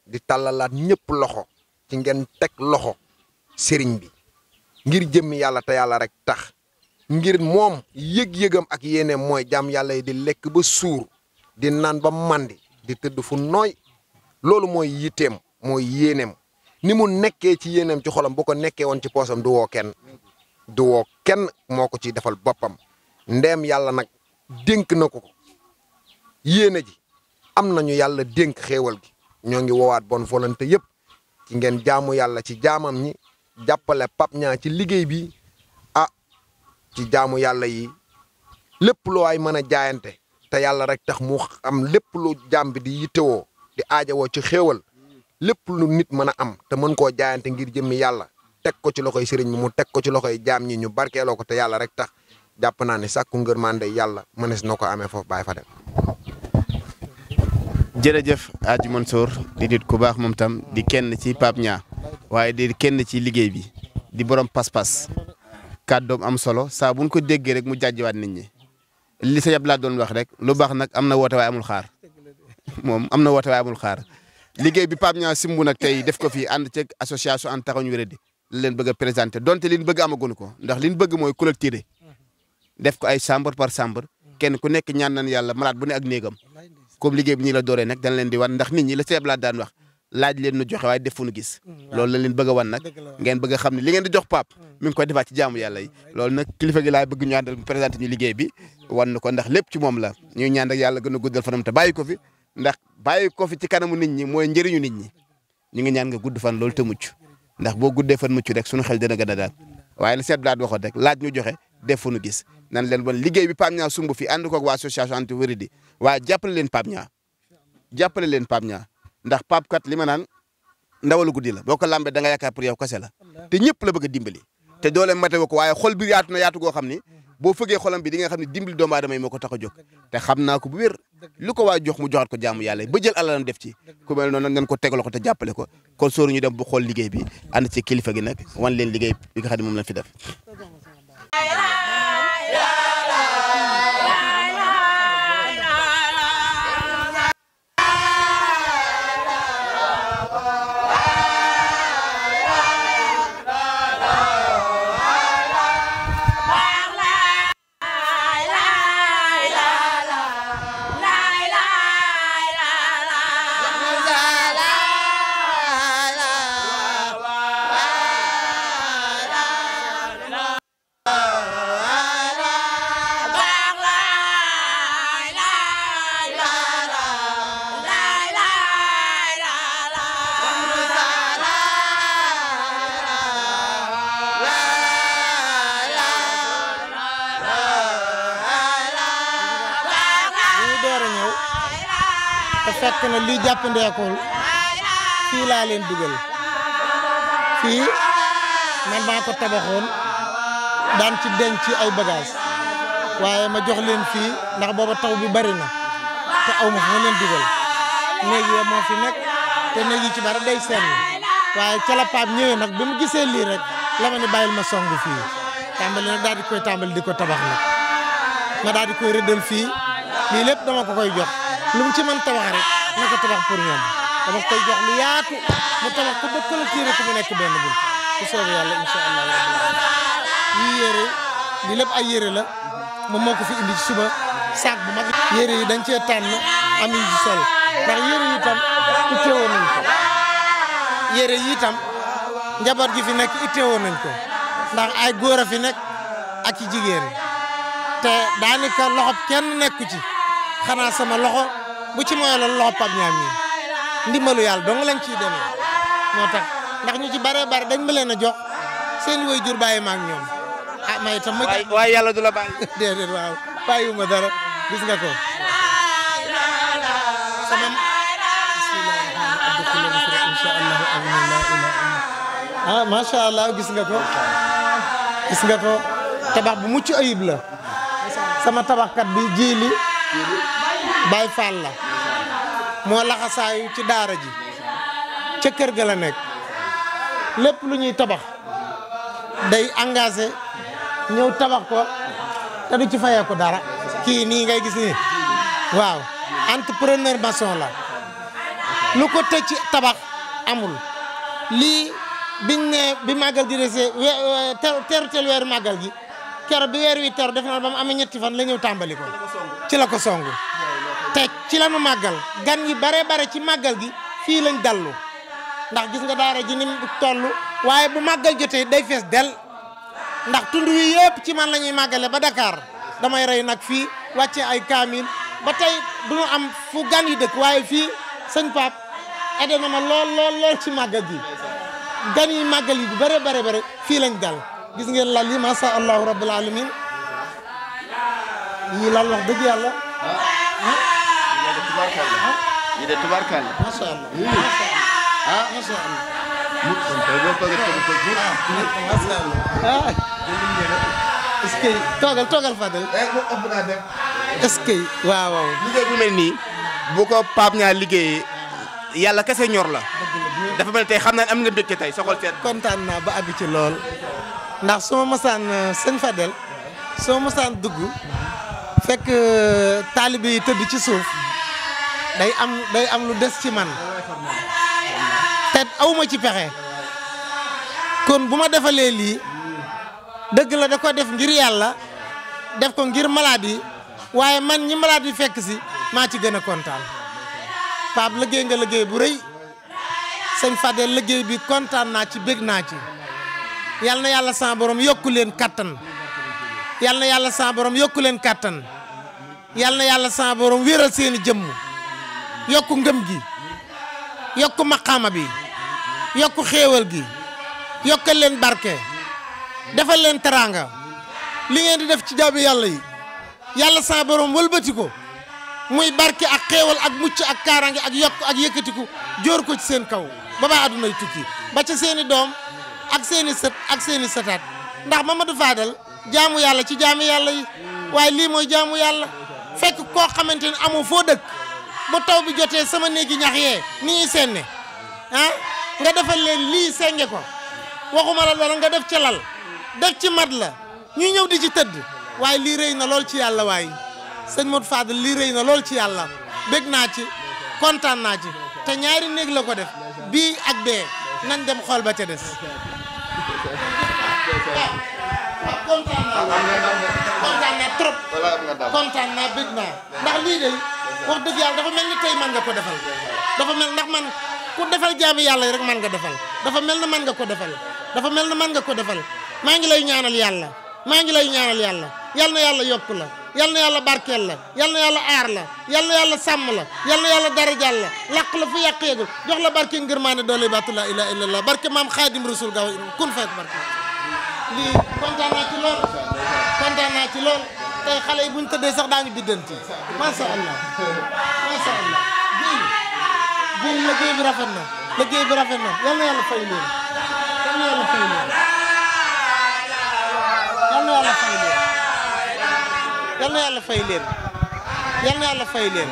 di tàllalaat ñëpp loxo ci ngeen teg loxo sëriñ bi ngir jëmmi yàlla te yàlla rek tax ngir moom yëg-yëgam ak yéeneem mooy jàmm yàlla yi di lekk ba suur di naan ba mandi di tëdd fu nooy loolu mooy yitteem mooy yéeneem ni mu nekkee ci yéeneem ci xolam bu ko nekkee woon ci poosam du woo kenn moo ko ciy defal boppam ndeem yàlla nag dénk na ko yéene ji am nañu yàlla dénk xéewal gi ñoo ngi woowaat bonne volonté yëpp ci ngeen jaamu yàlla ci jaamam ñi jàppale Pape Niang ci liggéey bi ci jaamu yàlla yi lépp loo ay mën a jaayante te yàlla rek tax mu am lépp lu jaam bi di yittewoo di aajawoo ci xéewal lépp lu nit mën a am te mën koo jaayante ngir jëmmi yàlla teg ko ci loxoy sëriñ bi mu teg ko ci loxoy jaam ñi ñu barkeeloo ko te yàlla rek tax jàpp naa ne sàkku ngërmande yàlla mënees na ko amee foofu bàyyi fa dem. jërëjëf Hadji Mansour di nit ku baax moom tam di kenn ci Pape Niang waaye di kenn ci liggéey bi di borom pas-pas kàddoom am solo saa buñ ko déggee rek mu jàjjiwaat nit ñi li sa yab laa doon wax rek lu baax nag am na woote waaye amul xaar moom am na woote waaye amul xaar liggéey bi Pape Niang simbu nag tey def ko fii ànd ceeg association ànd taxawu ñu wéradi li leen bëgg a présenté donte li ñu bëgg amaguñu ko ndax li ñu bëgg mooy collecté def ko ay chambre par chambre kenn ku nekk ñaan nañ yàlla malade bu ne ak néegam comme liggéey bi ñi la dooree nag dañ leen di wan ndax nit ñi la sa yab laa daan wax laaj leen nu joxe waaye def fu nu gis loolu la leen bëgg a wan nag ngeen bëgg a xam ne li ngeen di jox Pape mi ngi koy defaat ci jaamu yàlla yi loolu nag kilifa gi laay bëgg ñu àndal mu présenté ñu liggéey bi wan na ko ndax lépp ci moom la ñuy ñaan rek yàlla gën a guddal fanam te bàyyi ko fi ndax bàyyi ko fi ci kanamu nit ñi mooy njëriñu nit ñi ñu ngi ñaan nga gudd fan loolu te mucc ndax boo guddee fan mucc rek suñu xel dina gën a daal waaye la seet laat waxoon rek laaj ñu joxe def fu nu gis nan leen bon liggéey bi Pape Niang sumb fi ànd ko ak waa association anti wéradi waaye jàppale leen Pape Niang ndax Pape kat li ma naan ndawalu guddi la boo ko lambee da nga yaakaar pour yow kese la te ñëpp la bëgg a dimbali te doole matewo ko waaye xol bi yaatu na yaatu goo xam ni boo fëggee xolam bi di nga xam ne dimbali doomu aadama yi moo ko tax a jóg te xam naa ko bu wér lu ko waa jox mu joxat ko jaamu yàlla ba jël alalam def ci ku mel noonu nañ ko tegaloo ko te jàppale ko kon sóoru ñu dem bu xool liggéey bi ànd ci kilifa gi nag wan leen liggéey bi nga xam ne moom lañ fi def door a ñëw te fekk na lii jàppandeekul fii laa leen dugal fii man maa ko tabaxoon daan ci denc ci ay bagage waaye ma jox leen fii ndax booba taw bi bari na te aw ma fu ma leen dugal néeg yi moo fi nekk te néeg yi ci bari day senn waaye ca la Pape ñëwee nag bi mu gisee lii rek la ma ne bàyyil ma song fii tàmbali nag daal di koy tàmbali di ko tabax nag ma daal di koy rëddal fii lii lépp dama ko koy jox lu mu ci mën tabax rek na ko tabax pour ñoom dama koy jox lu yaatu mu tabax ko ba clôturer ko mu nekk benn bul bu soobee yàlla incha allah yii yére lii lépp ay yére la moom moo ko fi indi ci suba saak bu mag yére yi dañ cee tànn am yi ci sol ndax yére yi itam itteewoon nañ ko yére yi itam njaboot gi fi nekk itteewoon nañ ko ndax ay góor a fi nekk ak i jigéen te daanaka loxo kenn nekku ci xanaa sama loxo bu ci mooy loolu loxo Pape Niang mi ndimbalu yàlla dong lañ ciy demee moo tax ndax ñu ci bare bare dañ ma leen a jox seen waajur bàyyi ma ak ñoom ah may itam ma waaye yàlla du la bàyyi. déedéet waaw bàyyiwuma dara gis nga ko sama ah macha allah gis nga ko tabax bu mucc ayib la sama tabaxkat bi jiili Baay Faal la moo laxasaayu ci daara ji ca kër ga la nekk lépp lu ñuy tabax day engagé ñëw tabax ko te du ci fayee ko dara kii nii ngay gis nii waaw entrepreneur maçon la lu ko tëj ci tabax amul lii biñ ne bi màggal gi desee terutel weeru màggal gi keroog bi weer wi teru def na ba mu amee ñetti fan la ñëw tàmbali ko ci la ko songu te ci la nu màggal gan yi bare ci màggal gi fii lañ dallu ndax gis nga daara ji ni mu toll waaye bu màggal jotee day fees del ndax tund wi yëpp ci man la ñuy màggale ba Dakar damay rey nag fii wàcce ay kaamil ba tey du ñu am fu gan yi dëkk waaye fii sëñ Pape aide na ma lool ci màggal gi gan yi màggal yi bare fii lañ dal gis ngeen lal yi masha allahu rabbil alamin yi lal wax dëgg yàlla yi de tubaarkalla masha allah masha allah est-ce que toogal Fadel est-ce que waaw liggéey bu mel nii bu ko Pape Niang liggéeyee yàlla kese ñor la dafa mel tey xam naa am nga mbégte tey soxol seet kontaan naa ba àgg ci lool ndax su ma mosaan sëñ Fadel soo mosaan dugg fekk taalibe yi tëdd ci suuf day am lu des ci man te awma ci pexe kon bu ma defalee lii dëgg la da ko def ngir yàlla def ko ngir malade yi waaye man ñi malade yi fekk si maa ci gën a kontaan Pape liggéey nga liggéey bu rëy sëñ Fadel liggéey bi kontaan naa ci bég naa ci yal na yàlla sa borom yokku leen kattan yal na yàlla sa borom yokku leen kattan yal na yàlla sa borom wéeral seeni jëmm yokku ngëm gi yokku maqaama bi yokku xéewal gi yokkal leen barke defal leen teraanga li ngeen di def ci jaabi yàlla yi yàlla sa borom wëlbati ko muy barke ak xéewal ak mucc ak kaaraange ak yokk ak yëkkatiku jóor ko ci seen kaw ba ba àddunay tukki ba ca seeni doom ak seeni sët ak seeni sëtaat ndax Mamadou Fadal jaamu yàlla ci jaamu yàlla yi waaye lii mooy jaamu yàlla fekk koo xamante ni amoo foo dëkk bu taw bi jotee sama néegi ñax yee ni ñuy senne nga defal leen lii senge ko waxuma la loolu nga def ci lal def ci mat la ñuy ñëw di ci tëdd waaye lii rëy na lool ci yàlla waaye sëñ Modou Fadal lii rëy na lool ci yàlla bég naa ci kontaan naa ci te ñaari néeg la ko def bii ak bee nañ dem xool ba ca des kontaan naa trop kontaan naa bég naa ndax lii de wax dëgg yàlla dafa mel ni tey man nga ko defal dafa mel ndax man ku defal jaami yàlla yi rek man nga defal dafa mel na man nga ko defal dafa mel na man nga ko defal maa ngi lay ñaanal yàlla maa ngi lay ñaanal yàlla yal na yàlla yokk la yal na yàlla barkeel la yal na yàlla aar la yal na yàlla sàmm la yal na yàlla darajal la làq la fu yàq yeegul jox la barke ngërmaane doole baatu laa ilaaha illallah barke maam xaadim rasul gaaw kun fekk barke lii kontaan naa ci lool kontaan naa ci lool tey xale yi buñ tëddee sax daañu biddanti macha allah macha allah jéy liggéey bi rafet na liggéey bi rafet na yal na yàlla fay leen yal na yàlla fay leen yal na yàlla fay leen yal na yàlla fay leen yal na yàlla fay leen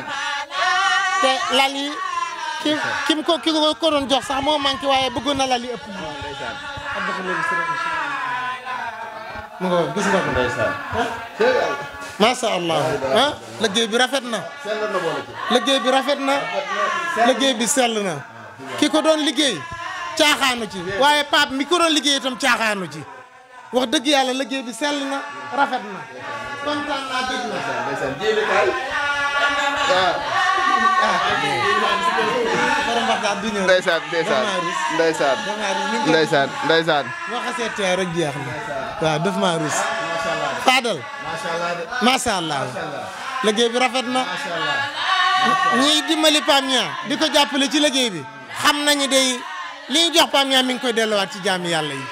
te lal yi ki ko doon jox sax moo manqué waaye bëggoon na lal yi ëpp mu nga gis nga ko macha allah ah liggéey bi rafet na liggéey bi rafet na liggéey bi sell na ki ko doon liggéey caaxaanu ci waaye Pape mi ko doon liggéey itam caaxaanu ci wax dëgg yàlla liggéey bi sell na rafet na kontaan naa dégg na ndeysaan ndeysaan boo xasee teew rek jeex na waaw daf maa rus Fadal macha allah liggéey bi rafet na ñiy dimbali Pape Niang di ko jàppale ci liggéey bi xam nañu day li ñu jox Pape Niang mi ngi koy delluwaat ci jaami yàlla yi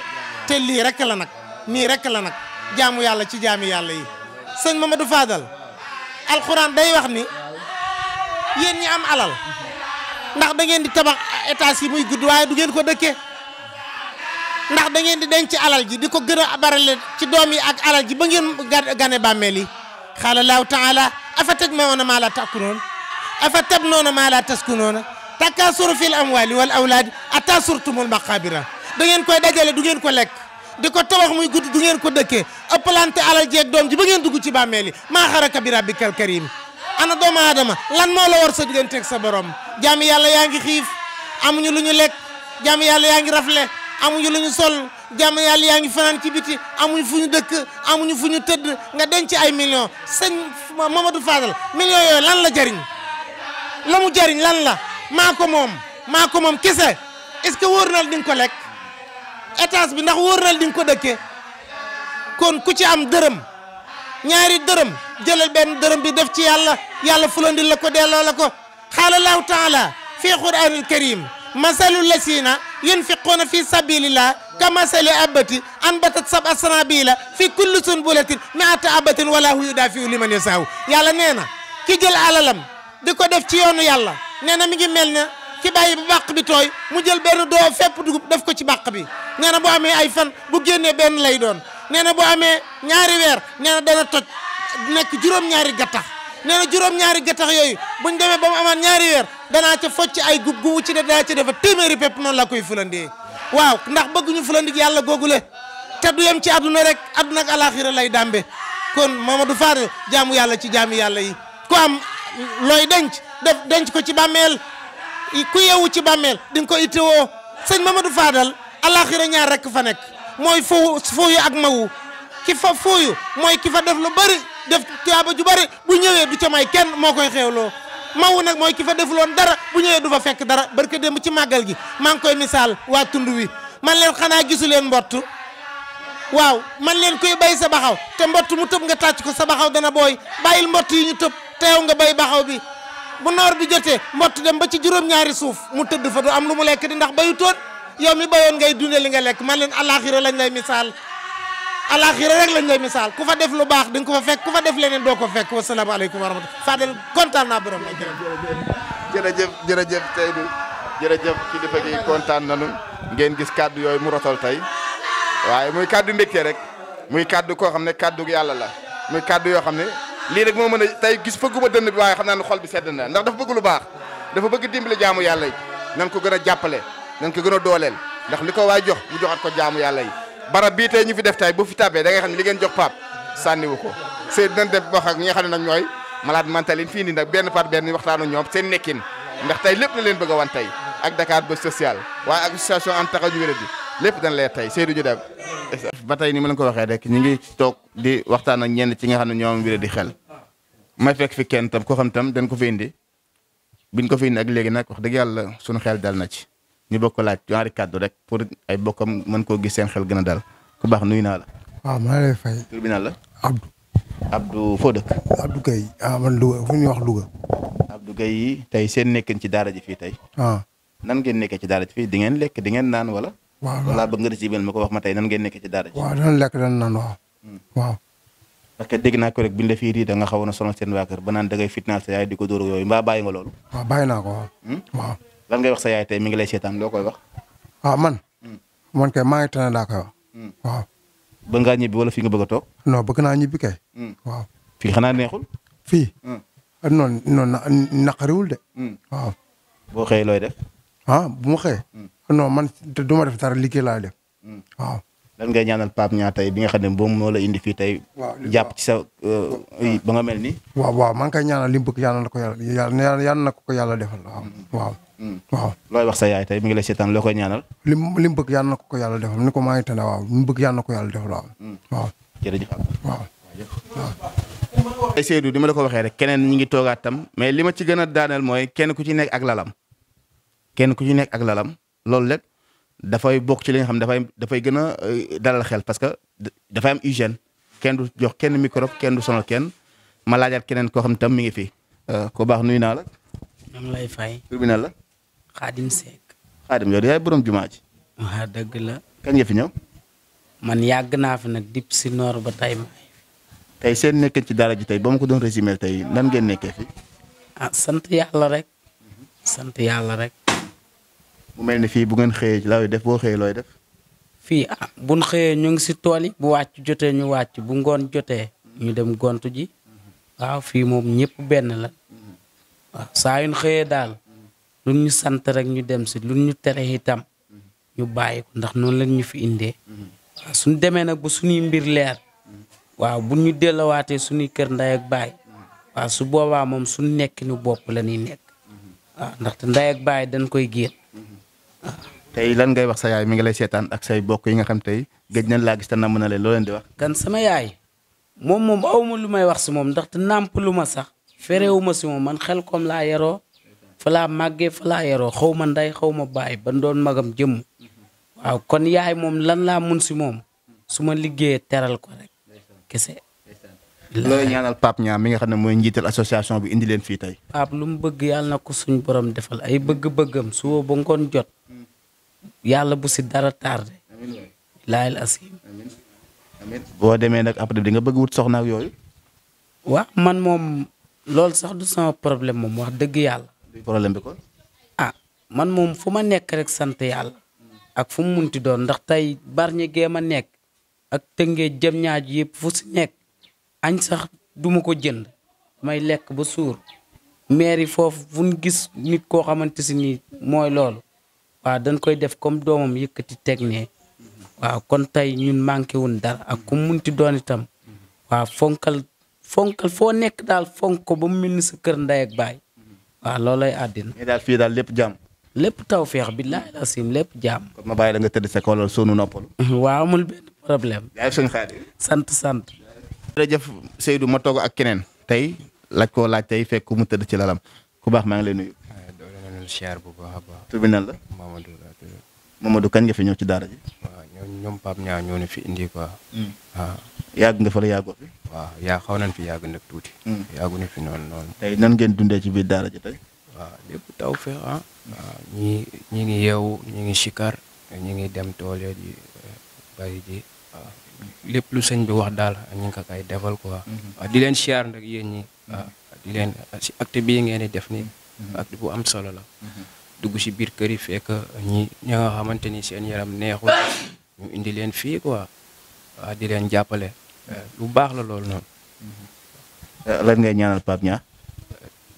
te lii rek la nag nii rek la nag jaamu yàlla ci jaami yàlla yi sëñ Mamadou Fadal alxuraan day wax ni yéen ñi am alal ndax da ngeen di tabax étage yi muy gudd waaye du ngeen ko dëkkee ndax da ngeen di denc alal ji di ko gën a barale ci doom yi ak alal ji ba ngeen gane bàmmeel yi xaala laahu taala afa tajma'uuna maa laa ta'kuluun afa tabnuuna maa laa taskunuun takaasuru fil amwaali wal awlaadi hattaa zurtumul maqaabira da ngeen koy dajale du ngeen ko lekk di ko tabax muy gudd du ngeen ko dëkkee ëppalante alal jeeg doom ji ba ngeen dugg ci bàmmeel yi maa xaraka bi rabbikal kariim ana doomu aadama lan moo la war sa digganteeg sa borom jaami yàlla yaa ngi xiif amuñu lu ñu lekk jaami yàlla yaa ngi rafle amuñu lu ñu sol jaami yàlla yaa ngi fanaan ci biti amuñu fu ñu dëkk amuñu fu ñu tëdd nga denc ay millions sëñ Mamadou Fadal millions yooyu lan la jariñ la mu jariñ lan la maa ko moom kese est-ce que wóor na di nga ko lekk étage bi ndax wóor na di nga ko dëkkee kon ku ci am dërëm ñaari dërëm jëlal benn dërëm bi def ci yàlla fulandil la ko delloo la ko xaala allahu taala fi qur'anil karim masalul lasina yunfiquna fi sabilillah ka masali abati anbatat sab'a sanabila fi kulli sunbulatin mi'ata abatin wallahu yudafi'u liman yasa'u yàlla nee na ki jël alalam di ko def ci yoonu yàlla nee na mi ngi mel ne ki bàyyi ba bàq bi tooy mu jël benn doo fépp dugub def ko ci bàq bi nee na bu amee ay fan bu génnee benn lay doon nee na bu amee ñaari weer nee na dana toj nekk juróom-ñaari gattax nee na juróom-ñaari gattax yooyu buñ demee ba mu amaat ñaari weer danaa ca focc ay gub gu ci de danaa ca defa téeméeri pépp noonu la koy fulandee waaw ndax bëgguñu fulandik yàlla googule te du yem ci àdduna rek àdduna ak alaxira lay dàmbe kon Mamadou Fadal jaamu yàlla ci jaami yàlla yi ku am looy denc ko ci bàmmeel ku yeewu ci bàmmeel di nga ko ittewoo sëñ Mamadou Fadal alaxira ñaar rek fa nekk mooy fooyu ak mawu ki fa fooyu mooy ki fa def lu bari def tuyaaba ju bari bu ñëwee du ca may kenn moo koy xeewloo mawu nag mooy ki fa defuloon dara bu ñëwee du fa fekk dara barke démb ci màggal gi maa ngi koy misaal waa tund wi man leen xanaa gisu leen mbott waaw man leen koy bay sa baxaw te mbott mu tëb nga tàcc ko sa baxaw dana booy bàyyil mbott yi ñu tëb teew nga bay baxaw bi bu noor bi jotee mbott dem ba ci juróom-ñaari suuf mu tëdd fa du am lu mu lekk di ndax bayu toon yow mi bayoon ngay dundee li nga lekk man leen alaxira lañ lay misaal alaxira rek lañ lay misaal ku fa def lu baax di nga ko fa fekk ku fa def leneen doo ko fekk wasalaamaaleykum wa rahmatulah Fadel kontaan naa borom la jërëjëf Seydou jërëjëf kilifa gi kontaan nañu ngeen gis kaddu yooyu mu rotal tey waaye muy kaddu mbégte rek muy kaddu koo xam ne kaddu yàlla la muy kaddu yoo xam ne lii rek moo mën a tey gis fëgguma dënn bi waaye xam naa ne xol bi sedd na ndax dafa bëgg lu baax dafa bëgg dimbali jaamu yàlla yi nan ko gën a jàppale nan ko gën a dooleel ndax li ko waay jox mu joxat ko jaamu yàlla yi barab bii tey ñu fi def tey bu fi tàbbee da ngay xam ne li ngeen jox Pape sànniwu ko Seydou nañ def wax ak ñi nga xam ne nag ñooy malade mental yi fii nii nag benn par benn waxtaanu ñoom seen nekkin ndax tey lépp la leen bëgg a wan tey ak Dakar Buzz Social waaye ak association en taxawu ñu wéradi lépp dañ leer tey Seydou ñu dem ba tey ni ma leen ko waxee rek ñu ngi toog di waxtaan ak ñenn ci nga xam ne ñoom wéradi xel may fekk fi kenn tam koo xam tam dañ ko fi indi biñ ko fi indi ak léegi nag wax dëgg yàlla suñu xel dal na ci ñu bokk laaj ñaari kàddu rek pour ay bokkam mën koo gis seen xel gën a dal ku baax nuyu naa la. waaw maa lay fay. tur bi naan la. Abdou foo dëkk. Abdou Gueye man Louga fu ñuy wax Louga. Abdou Gueye yi tey seen nekkin ci daara ji fii tey. nan ngeen nekkee ci daara ji fii di ngeen lekk di ngeen naan wala. waaw wala bëgg nga ci ma ko wax ma tey nan ngeen nekkee ci daara ji. waaw danañ lekk danañ naan waaw. waaw. parce que dégg naa ko rek biñ la fii da nga xawoon a sonal seen waa kër ba naan da ngay fitnaal sa yaay di ko dóor yooyu mbaa bàyyi nga loolu. waaw bàyyi naa ko waaw. waaw. lan ngay wax sa yaay tey mi ngi lay seetaan loo koy wax. waaw man kay maa ngi tane laa koy wax. waaw. bëgg ngaa ñibbi wala fi nga bëgg a toog. non bëgg naa ñibbi kay. waaw. fii xanaa neexul. fii. non naqariwul de. waaw. boo xëyee looy def. bu ma xëyee. non man du ma def dara liggéey laay def. waaw. lan ngay ñaanal Pape Niang tey bi nga xam ne moom moo la indi fii tey. waaw jàpp ci sa ba nga mel ni. waaw maa ngi koy ñaanal li mu bëgg yàlla na ko yàlla na ko yàlla defal waaw. waaw. looy wax sa yaay tey mi ngi lay seetaan loo koy ñaanal. li mu bëgg yàlla na ko yàlla defal ni ko maa ngi tane waaw li mu bëgg yàlla na ko yàlla defal waaw. waaw. jërëjëf. waaw. ay Seydou di ma la ko waxee rek keneen ñi ngi toogaat tam mais li ma ci gën a daaneel mooy kenn ku ci nekk ak lalam. kenn ku ci nekk ak lalam loolu lépp dafay bokk ci li nga xam dafay gën a dalal xel parce que dafay am hygiène kenn du jox kenn microbe kenn du sonal kenn ma laajaat keneen koo xam tam mi ngi fi. ko baax nuyu naa la. ñoom lay fay. tur bi nan la. Xaadim Seck. Xaadim yow yaay borom jumaa ji. waaw dëgg la. kañ nga fi ñëw. man yàgg naa fi nag dip si noor ba tey ma. tey seen nekkee ci daara ji tey ba ma ko doon résumé tey nan ngeen nekkee fi. sant yàlla rek. sant yàlla rek. mu mel ni fii bu ngeen xëyee looy def boo xëyee looy def. fii buñ xëyee ñu ngi si tool yi bu wàcc jotee ñu wàcc bu ngoon jotee ñu dem gontu ji. waaw fii moom ñëpp benn la. waaw saa yuñ xëyee daal. lu ñu sant rek ñu dem si lu ñu tere itam. ñu bàyyi ko ndax noonu lañ ñu fi indee. waaw suñ demee nag ba suñuy mbir leer. waaw bu ñu delluwaatee suñuy kër ndey ak baay. waaw su boobaa moom suñu nekkinu bopp la ñuy nekk. waaw ndaxte ndey ak baay dañ koy génn. tey lan ngay wax sa yaay mi ngi lay seetaan ak say bokk yi nga xam tey gëj nañ laa gis te namm na leen loo leen di wax. kan sama yaay moom awma lu may wax si moom ndaxte nàmp lu ma sax ferewuma si moom man xel kom laa yaroo fa laa màggee fa laa yaroo xaw ma ndey xaw ma baay ba doon magam jëmm waaw kon yaay moom lan laa mun si moom su ma liggéeyee teral ko rek kese. looy ñaanal Pape Niang mi nga xam ne mooy njiital association bi indi leen fii tey. Pape lu mu bëgg yàlla na ko suñ borom defal ay bëgg-bëggam suba ba ngoon jot yàlla bu si dara tardé. laayal asim. boo demee nag après di nga bëgg wut soxna ak yooyu. waaw man moom loolu sax du sama problème moom wax dëgg yàlla. problème bi kon. man moom fu ma nekk rek sant yàlla. ak fu mu munti doon ndax tey Bargny gee ma nekk ak Tëngéej jëm ñaaj yëpp fu si nekk añ sax duma ko jënd may lekk ba suur mairie foofu fu ñu gis nit koo xamante si nii mooy loolu waaw dañ koy def comme doomam yëkkati teg ne waaw kon tey ñun manqué wun dara ak ku munti doon itam waaw fonkal foo nekk daal fonk ko ba mu mel ni sa kër ndey ak baay waaw loolay àddina. mais daal fii daal lépp jàmm. lépp taw feex billaahi asim lépp jàmm. kon ma bàyyi la nga tëdd sa kaw loolu sonu noppalu. waaw amul benn problème. yaay suñu xaar sant. jërëjëf Seydou ma toog ak keneen tey laaj tey fekk mu tëdd ci lalam ku baax maa ngi lay nuyu. doole nañu siyaar bu baax a baax. tur bi nan la. Mamadou kañ nga fi ñëw ci daara ji. waaw ñoom Pape Niang ñoo ne fi indi quoi. waaw. yàgg nga fa la yàggoo fi. waaw xaw nañ fi yàgg nag tuuti. yàgguñu fi noonu. tey nan ngeen dundee ci biir daara ji tey. waaw lépp taw feex waaw ñi ngi yeewu ñi ngi sikar ñi ngi dem tool yi bàyyi ji waaw lépp lu sëñ bi wax daal ñu ngi ko kay defal quoi. waaw di leen siyaar nag yéen ñi. waaw di leen si acte bii ngeen di def nii. acte bu am solo la. dugg si biir kër yi fekk ñi nga xamante ni seen yaram neexul ñu indi leen fii quoi waaw di leen jàppale lu baax la loolu noonu. lan ngay ñaanal Pape Niang.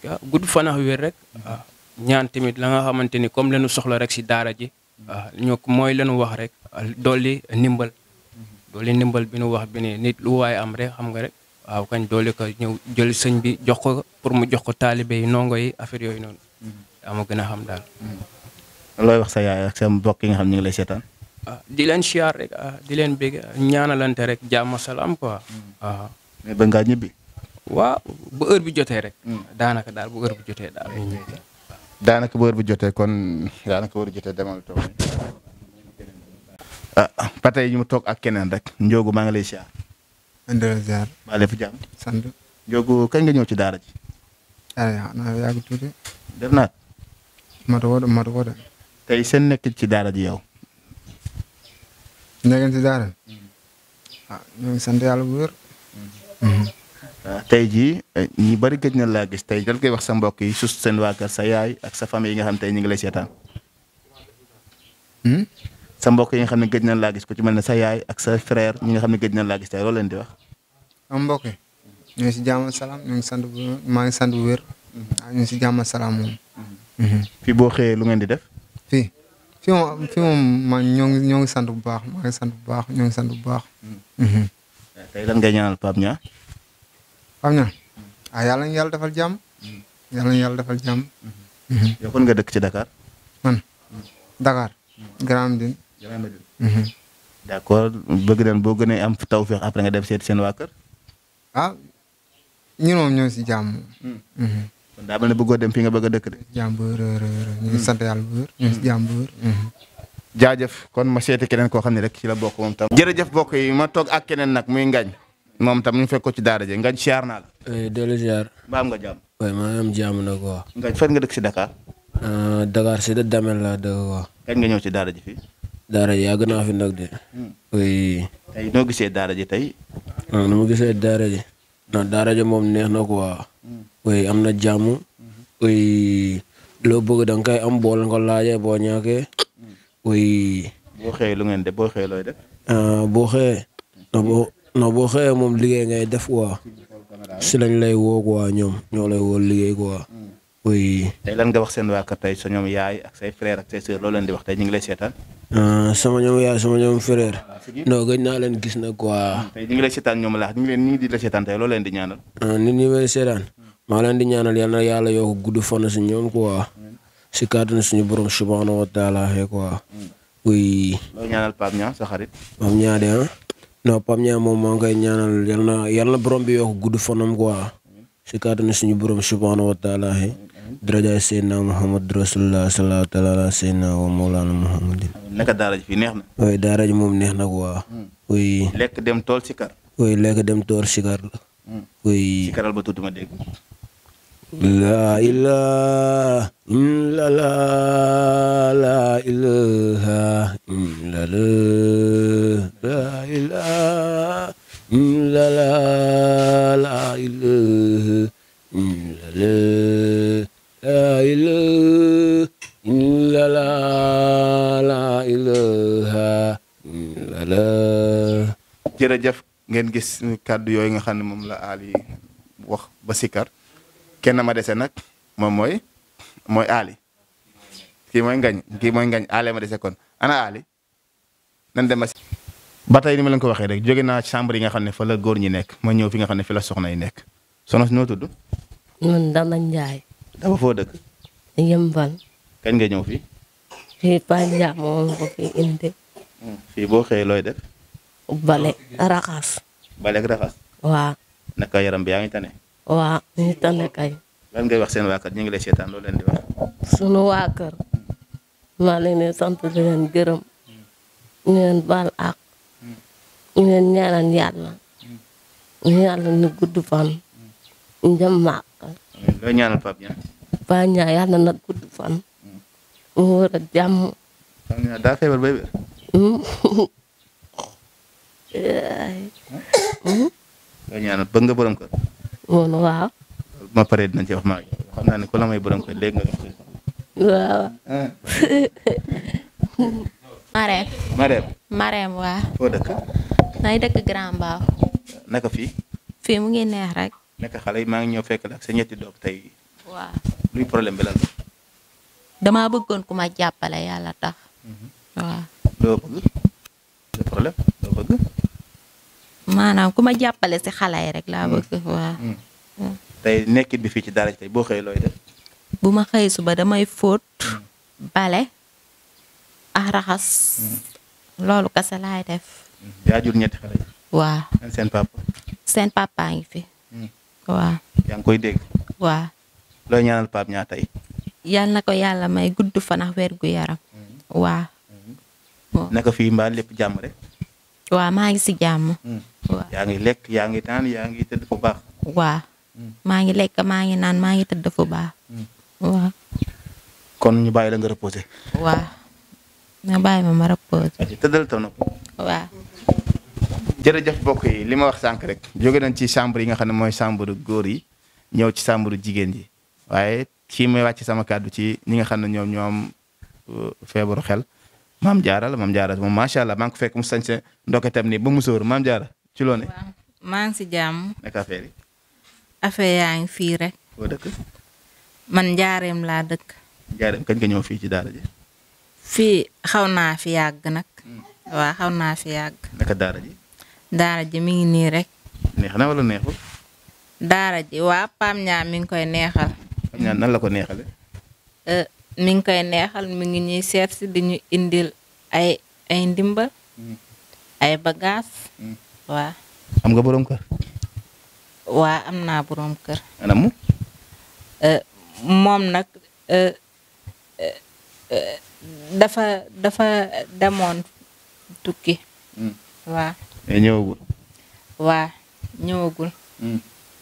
waaw gudd fan ak wér rek. waaw ñaan tamit la nga xamante ni comme leenu soxla rek si daara ji. waaw ñoo mooy leenu wax rek dolli ndimbal. dolli ndimbal bi nu wax bi ni nit lu waay am rek xam nga rek waaw kañ dolli ko ñëw jël sëñ bi jox ko pour mu jox ko taalibe yi ndongo yi affaire yooyu noonu. daa ma gën a xam daal. looy wax sa yaay ak sa mbokk yi nga xam ñu ngi lay seetaan. di leen siyaar rek di leen bégg ñaanalante rek jàmm salaam quoi. waaw. mais ba ngaa ñibbi. waaw bu heure bi jotee rek. daanaka daal bu heure bi jotee daal. daanaka bu heure bi jotee kon daanaka bu heure bi jotee demal toog. ba tey ñu toog ak keneen rek Ndiogu maa ngi lay siyaar. ziar. maa lépp jàmm. sant. Ndiogu kañ nga ñëw ci daara ji. naa yàgg tuuti. def naat. matu ko de. tey seen nekk ci daara ji yow. nekkeen ci daara. ñoo ngi sant yàlla bu wér. tey jii ñi bari gëj na laa gis tey dal koy wax sa mbokk yi sus seen waa kër sa yaay ak sa famille yi nga xam tey ñu ngi lay seetaan. sa mbokk yi nga xam ne gëj na laa gis ku ci mel ne sa yaay ak sa frère ñi nga xam ne gëj na laa gis tey loolu leen di wax. am mbokk yi ñu ngi si jàmm salaam ñu ngi sant maa ngi sant bu wér. ñu ngi si jàmm salaam moom. fii boo xëyee lu ngeen di def. fii moom man ñoo ngi sant bu baax maa ngi sant bu baax ñoo ngi sant bu baax. tey lan ngay ñaanal Pape Niang. Pape Niang yàlla na yàlla defal jàmm. yàlla na yàlla defal jàmm. yow kon nga dëkk ci Dakar. man Dakar. Grand Médine. d'accord bëgg nañ boo gënee am tawfeex après nga dem seeti seen waa kër. ñun moom ñoo si jàmm. kon daa mel ne bëggoo dem fi nga bëgg a dëkk de. jàmm bu wér ñu ngi sant yàlla bu wér ñu ngi si jàmm bu wér. jaajëf kon ma seeti keneen koo xam ne rek ci la bokk moom tam. jërëjëf bokk yi ma toog ak keneen nag muy Ngañ moom tam ñu fekk ko ci daara ji Ngañ siyaar naa la. dellu ziar. ba am nga jàmm. waaye maa ngi am jàmm nag quoi. Ngañ fan nga dëkk si Dakar. Dakar si da damel la dëkk quoi. kañ nga ñëw ci daara ji fii. daara ji yàgg naa fi nag de. oui. tey noo gisee daara ji tey. nu ma gisee daara ji. non daara ji moom neex na quoi. oui am na jàmm. oui loo bëgg da nga koy am bool nga laajee boo ñàkkee. oui. boo xëyee lu ngeen def boo xëyee looy def. boo xëyee. boo xëyee moom liggéey ngay def quoi. si lañ lay woo quoi ñoom ñoo lay woo liggéey quoi. oui. tey lan nga wax seen waa kër tey sa ñoom yaay ak say frère ak say sœur loolu leen di wax tey ñu ngi lay seetaan. sama ñoom yaay sama ñoom frère. non gëj naa leen gis nag quoi. tey ñu ngi lay seetaan ñoom laax ñu ngi di la seetaan tey loolu leen di ñaanal. nit ñi may seetaan. maa leen di ñaanal yal na yàlla yokk gudd fan si ñoom quoi. si kàddu suñu borom subhanahu wa taala quoi. oui. loolu ñaanal Pape Niang sa xarit. Pape Niang de non Pape Niang moom maa ngi koy ñaanal yal na borom bi yokk gudd fanam quoi. si kàddu suñu borom subhanahu wa taala daraja Seydina Muhammad rasulullah sallallahu taala Seydina wa Mawlana Muhammadin. naka daara ji fii neex na. oui daara ji moom neex na quoi. oui. lekk dem tool sikar. oui lekk dem tool sikar la. oui. sikaral ba tuuti ma dégg. la ilaha illallah la ilaha illallah la ilaha illallah la ilaha illallah la ilaha illallah la ilaha illallah. jërëjëf ngeen gis kàddu yooyu nga xam ne moom la Ali wax ba sikar kenn ma dese nag moom mooy Ali kii mooy Ngañ Ali ma dese kon ana Ali nan dem ba tey ni ma leen ko waxee rek jóge naa chambre yi nga xam ne fa la góor ñi nekk ma ñëw fi nga xam ne fi la soxna yi nekk soxna si noo tudd. man Dama Ndiaye. Dama foo dëkk. Yëmbal. kañ nga ñëw fii. fii Pape Niang moom ko fi indi. fii boo xëyee looy def. bale raxas. bale ak raxas. waaw. naka yaram bi yaa ngi tane. waaw ñu ngi tane kay. lan ngay wax seen waa kër ñu ngi lay seetaan loolu leen di wax. sunu waa kër. maa leen di sant di leen gërëm. ñu leen baal ak. ñu leen ñaanal yàlla. ñu yàlla ni gudd fan. ñu jëm màkk. looy ñaanal Pape Niang. Pape Niang yàlla na gudd fan. mu war a jàmm. Pape Niang daa feebar bay wér. looy ñaanal bëgg nga borom kër. moom waaw. ma paree dinañ ci wax maa ngi xam naa ne ku la may borom kër léegi nga wax. waaw. Marème waa. foo dëkk. may dëkk Grand Mbao. naka fii. fii mu ngi neex rek. naka xale yi maa ngi ñëw fekk la ak sa ñetti doom tey. waaw. luy problème bi lan la. dama bëggoon ku ma jàppale yàlla tax. waaw. loo bëgg. le problème loo bëgg. maanaam ku ma jàppale si xale yi rek laa bëgg waaw. tey nekkit bi fii ci daara ji tey boo xëyee looy def. bu ma xëy suba damay fóot. bale. ak raxas. loolu kese laay def. yaa jur ñetti xale yi. waaw. seen papa. seen papa ngi fi. waaw. yaa ngi koy dégg. waaw. looy ñaanal Pape Niang tey. yal na ko yàlla may gudd fan ak wér gu yaram. waaw. naka fii mbaa lépp jàmm rek. waaw maa ngi si jàmm. waaw yaa ngi lekk yaa ngi naan yaa ngi tëdd fu baax. waaw. maa ngi lekk maa ngi naan maa ngi tëdd fu baax. waaw. kon ñu bàyyi la nga reposé. waaw. nga bàyyi ma reposé. tëddal taw na ko. waaw. jërëjëf mbokk yi li ma wax sànq rek jóge nañ ci chambre yi nga xam ne mooy chambre góor yi ñëw ci chambre jigéen yi waaye kii may wàcc sama kàddu ci ñi nga xam ne ñoom feebaru xel maam Diarra la maam Diarra moom macha allah maa ngi ko fekk mu sañse ndoketam nii ba musóor maam Diarra ci loo ne. maa ngi si jàmm. naka affaire yi. affaire yaa ngi fii rek. foo dëkk. man Njaareem laa dëkk. Njaareem kañ nga ñëw fii ci daara ji. fii xaw naa fi yàgg nag. waaw xaw naa fi yàgg. naka daara ji. daara ji mi ngi nii rek. neex na wala neexul. daara ji waa Pam ñaa mi ngi koy neexal. Pam ñaa nan la ko neexale. mi ngi koy neexal mi ngi ñuy seet si di ñu indil ay ndimbal. ay bagages. waa. am nga borom kër. waa am naa borom kër. anamu. moom nag dafa demoon tukki. waa. ñëwagul. waa ñëwagul.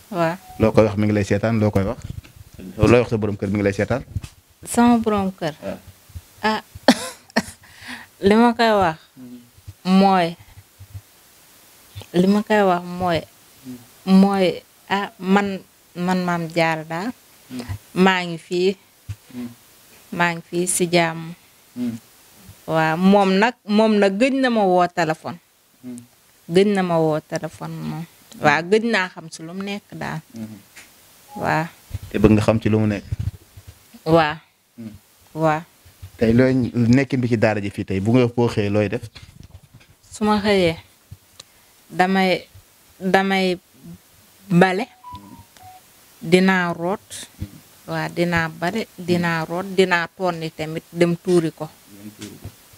waa. loo koy wax mi ngi lay seetaan loo koy wax. looy wax sa borom kër mi ngi lay seetaan. sama borom kër. ah li ma koy wax. mooy. li ma koy wax mooy man Maam Diarra daal. maa ngi fii si jàmm. waaw moom nag gëj na ma woo téléphone. moom. waaw gëj naa xam si lu mu nekk daal. waaw. te bëgg nga xam ci lu mu nekk. waaw. waaw. tey looy nekkin bi ci daara ji fii tey bu nga boo xëyee looy def. su ma xëyee damay bale. dinaa root. waaw dinaa bale dinaa root dinaa tonni tamit dem tuuri ko.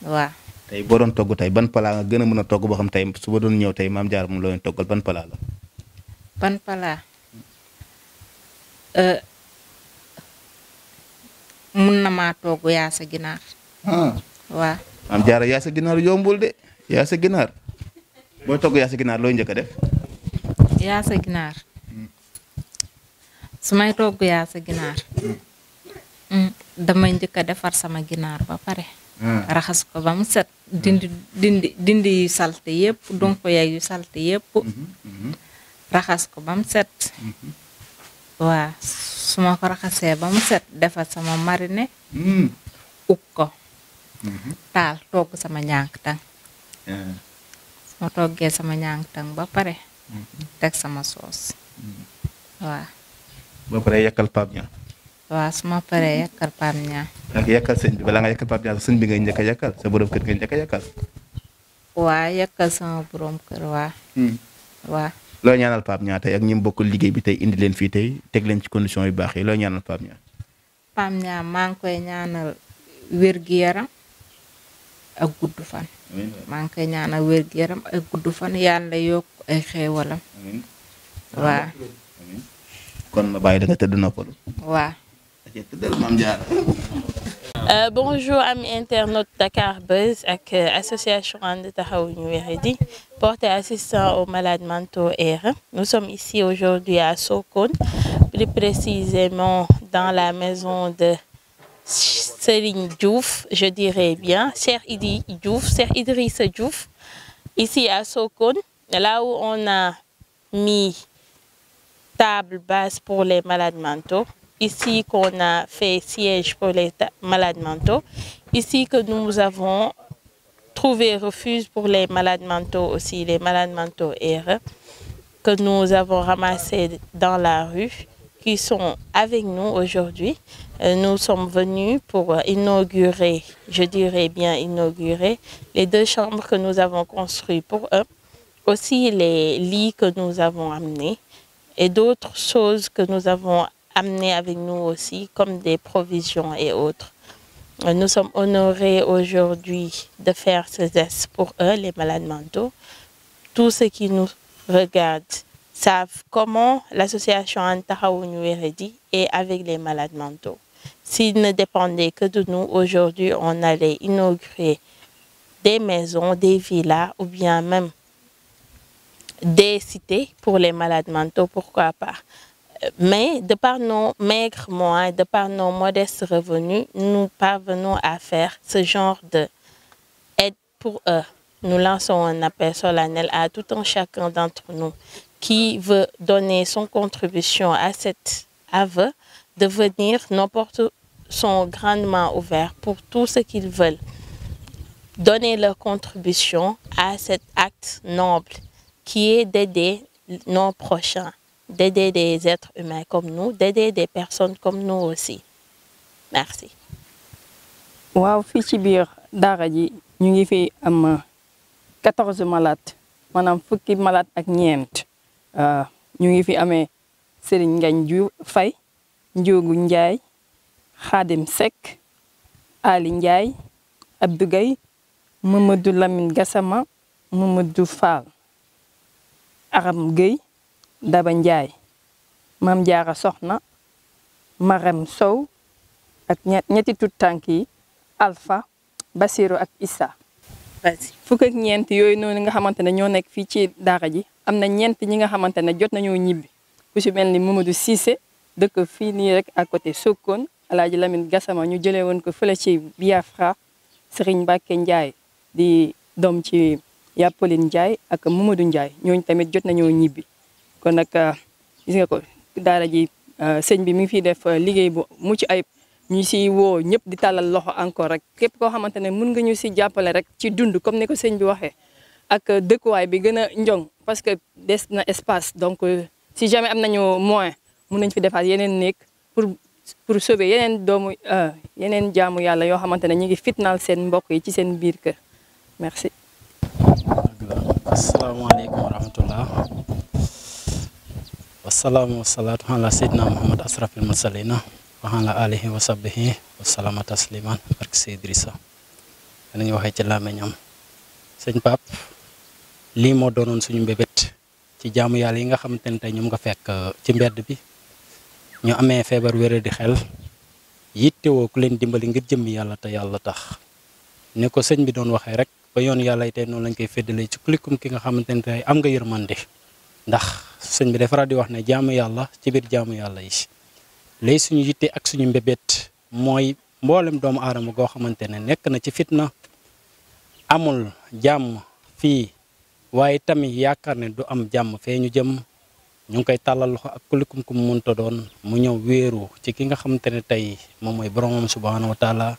waaw. tey boo doon togg tey ban palaa nga gën a mën a togg boo xam tey su ba doon ñëw tey Maam Diarra moom loo leen toggal ban palaa la. ban palaa. mun na maa togg yaasa ginaar. waaw. Maam Diarra yaasa ginaar yombul de yaasa ginaar boo togg yaasa ginaar looy njëkk a def. yaasa ginaar. su may togg yaasa ginaar. damay njëkk a defar sama ginaar ba pare. raxas ko ba mu set dindi yu salte yépp donc yeeg yu salte yépp. raxas ko ba mu set. waa su ma ko raxasee ba mu set defar sama marine. uk ko. taal togg sama ñànk tang. su ma toggee sama ñànk tang ba pare. teg sama soos. waa. ba pare yekkal Pape Niang. waaw su ma paree yekkal Pape Niang. ak yekkal sëñ bi balaa nga yekkal Pape Niang sëñ bi ngay njëkk a yekkal sa borom kër ngay njëkk a yekkal. waa yekkal sama borom kër waa. waa. loo ñaanal Pape Niang tey ak ñi mu bokkul liggéey bi tey indi leen fii tey teg leen ci condition yu baax yi loo ñaanal Pape Niang. Pape Niang maa ngi koy ñaanal wér-gu-yaram ak gudd fan. maa ngi koy ñaanal wér-gu-yaram ak gudd fan yàlla yokk ay xéewalam. waa. kon ma bàyyi da nga tëdd noppalu. waa. tëddal Maam Diarra. Bonjour amis internautes Dakar Buzz ak association And Taxawu Ñu Wéradi porté assistant aux malades mentaux R. Nous sommes ici aujourd'hui à Sokone, plus précisément dans la maison de Serigne Diouf, je dirais bien, Cheikh Idrissa Diouf, ici à Sokone, là où on a mis table basse pour les malades mentaux. Ici qu'on a fait siège pour les malades mentaux. Ici que nous avons trouvé refuge pour les malades mentaux aussi, les malades mentaux R, que nous avons ramassés dans la rue, qui sont avec nous aujourd'hui. Nous sommes venus pour inaugurer, je dirais bien inaugurer, les 2 chambres que nous avons construites pour eux. Aussi les lits que nous avons amenés et d'autres choses que nous avons amenées avec nous aussi, comme des provisions et autres. Nous sommes honorés aujourd'hui de faire ce geste pour eux, les malades mentaux. Tous ceux qui nous regardent savent comment l'association And Taxawu Ñu Wéradi est avec les malades mentaux. S'il ne dépendait que de nous, aujourd'hui, on allait inaugurer des maisons, des villas ou bien même des cités pour les malades mentaux, pourquoi pas. Mais de par nos maigres moyens, de par nos modestes revenus, nous parvenons à faire ce genre d'aide pour eux. nous lançons un appel solennel à tout un chacun d'entre nous qui veut donner son contribution à cet aveu, de venir. Nos portes sont grandement ouvertes pour tous ceux qui veulent donner leur contribution à cet acte noble qui est d'aider nos prochains, d'aider des êtres humains comme nous, d'aider des personnes comme nous aussi. Merci. waaw fii ci biir daara ji ñu ngi fi am 14 malades maanaam fukki malade ak ñeent ñu ngi fi amee Serigne Ngagne Diouf Faye, Ndiogu Ndiaye, Khadim Seck, Ali Ndiaye, Abdou Gaye, Mamadou Lamine Gassama, Mamadou Fall, Aram Gueye, Daba Ndiaye, Mam Diarra Soxna, Marem Sow ak ñetti tut tànk yi Alpha, Basirou ak Issa. fukk ak ñeent yooyu noonu nga xamante ne ñoo nekk fii ci daara ji am na ñeent ñi nga xamante ne jot nañoo ñibbi ku ci mel ni Mamadou Cissé dëkk fii nii rek à côté Sokone, Alaaji Lamine Gassama ñu jëlee woon ko fële ci Biafra, Serigne Mbacké Ndiaye di doom ci Yapoline Ndiaye ak Mamadou Ndiaye ñooñu tamit jot nañoo ñibbi kon nag gis nga ko daara ji sëñ bi mi ngi fiy def liggéey bu mucc ayib ñu si woo ñëpp di tàllal loxo encore rek képp koo xamante ne mën nga ñu si jàppale rek ci dund comme ni ko sëñ bi waxee ak dëkkuwaay bi gën a njong parce que des na espace donc si jamais am nañu moyen mën nañ fi defaat yeneen néeg pour sauver yeneen doomu yeneen jaamu yàlla yoo xamante ne ñu ngi fitnaal seen mbokk yi ci seen biir kër merci. asalaamaaleykum wa rahmatullah wasalaatu ala sayyidina Muhammad asrafil mursalina wa ala alihi wa sahbihi wa salama tasliman barke Sey Idrissa danañu waxee ci làmmiñam sëñ Pape lii moo doonoon suñu mbébét ci jaamu yàlla yi nga xamante ne tey ñoom nga fekk ci mbedd bi ñu amee feebar wéra di xel yittewoo ku leen dimbali ngir jëmmi yàlla te yàlla tax ne ko sëñ bi doon waxee rek ba yoon yàlla tey noonu lañ koy féddalee ci kulikum ki nga xamante ne tey am nga yërmande ndax sëñ bi dafa di wax ne jaamu yàlla ci biir jaamu yàlla yi lay suñu yitte ak suñu mbébét mooy mboolem doomu aadama goo xamante ne nekk na ci fitna amul jàmm fii waaye tamit yaakaar ne du am jàmm fee ñu jëm ñu ngi koy tàllal loxo ak kulikum ku mu mënta doon mu ñëw wéeru ci ki nga xamante ne tey moom mooy boromam subhanahu wa taala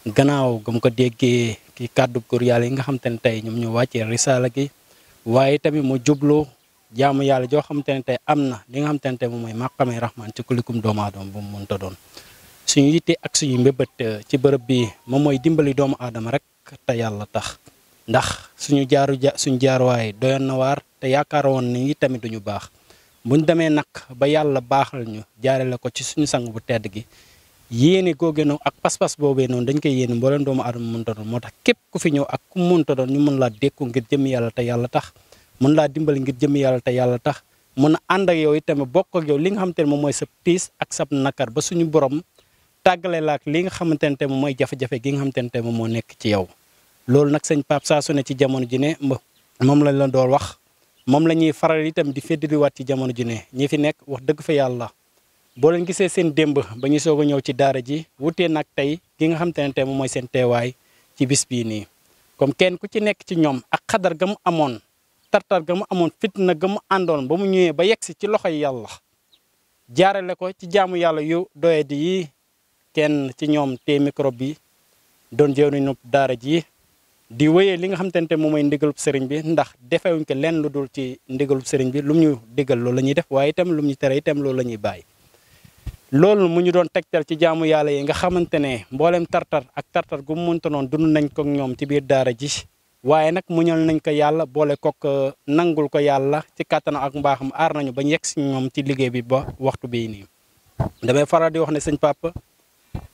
gannaaw gam ko déggee ki kàddu góor yàlla yi nga xamante ne tey ñoom ñu wàccee risaala gi waaye tamit mu jublu jaamu yàlla joo xamante ne tey am na li nga xamante ne tey moom mooy maqamee rahman ci kulikum doomu aadama bu mu mënta doon suñu yitte ak suñu mbébét ci bërëb bi moom mooy dimbali doomu aadama rek te yàlla tax ndax suñu jaaruwaay doyoon na waar te yaakaar woon ni tamit duñu baax buñ demee nag ba yàlla baaxal ñu jaarale ko ci suñu sang bu tedd gi yéene googu noonu ak pas-pas boobee noonu dañ koy yéene mbooleen doomu aadama mënta doon moo tax képp ku fi ñëw ak ku mënta doon ñu mën laa dékku ngir jëmmi yàlla te yàlla tax mën laa dimbali ngir jëmmi yàlla te yàlla tax mën a ànd ak yow itamit bokk ak yow li nga xamante ne moom mooy sa tiis ak sa nakar ba suñu borom tàggale la ak li nga xamante ne moom mooy jafe-jafe gi nga xamante ne moom moo nekk ci yow loolu nag sëñ Pape saa su ne ci jamono ji ne moom lañ la doon wax moom la ñuy faral itam di feddaliwaat ci jamono ji ne ñi fi nekk wax dëgg fa yàlla boo leen gisee seen démb ba ñu soog a ñëw ci daara ji wutee nag tey ki nga xamante ne moom mooy seen teewaay ci bis bii nii comme kenn ku ci nekk ci ñoom ak xadar ga mu amoon tartar ga mu amoon fitna ga mu àndoon ba mu ñëwee ba yegsi ci loxoy yàlla jaarale ko ci jaamu yàlla yu doyadi yi kenn ci ñoom te micro bi doon jëwriñu daara ji di wéyee li nga xamante ne moom mooy ndigalub sëriñ bi ndax defewuñ ko lenn lu dul ci ndigalub sëriñ bi lu mu ñu digal loolu la ñuy def waaye itam lu mu ñu tere itam loolu la ñuy bàyyi loolu mu ñu doon tegtal ci jaamu yàlla yi nga xamante ne mboolem tartar ak tartar gu mu mënta noon dund nañ ko ñoom ci biir daara ji waaye nag muñal nañ ko yàlla boole kook nangul ko yàlla ci kàttanam ak mbaaxam aar nañu ba yegg si ñoom ci liggéey bi ba waxtu bii nii damay faral di wax ne sëñ Papa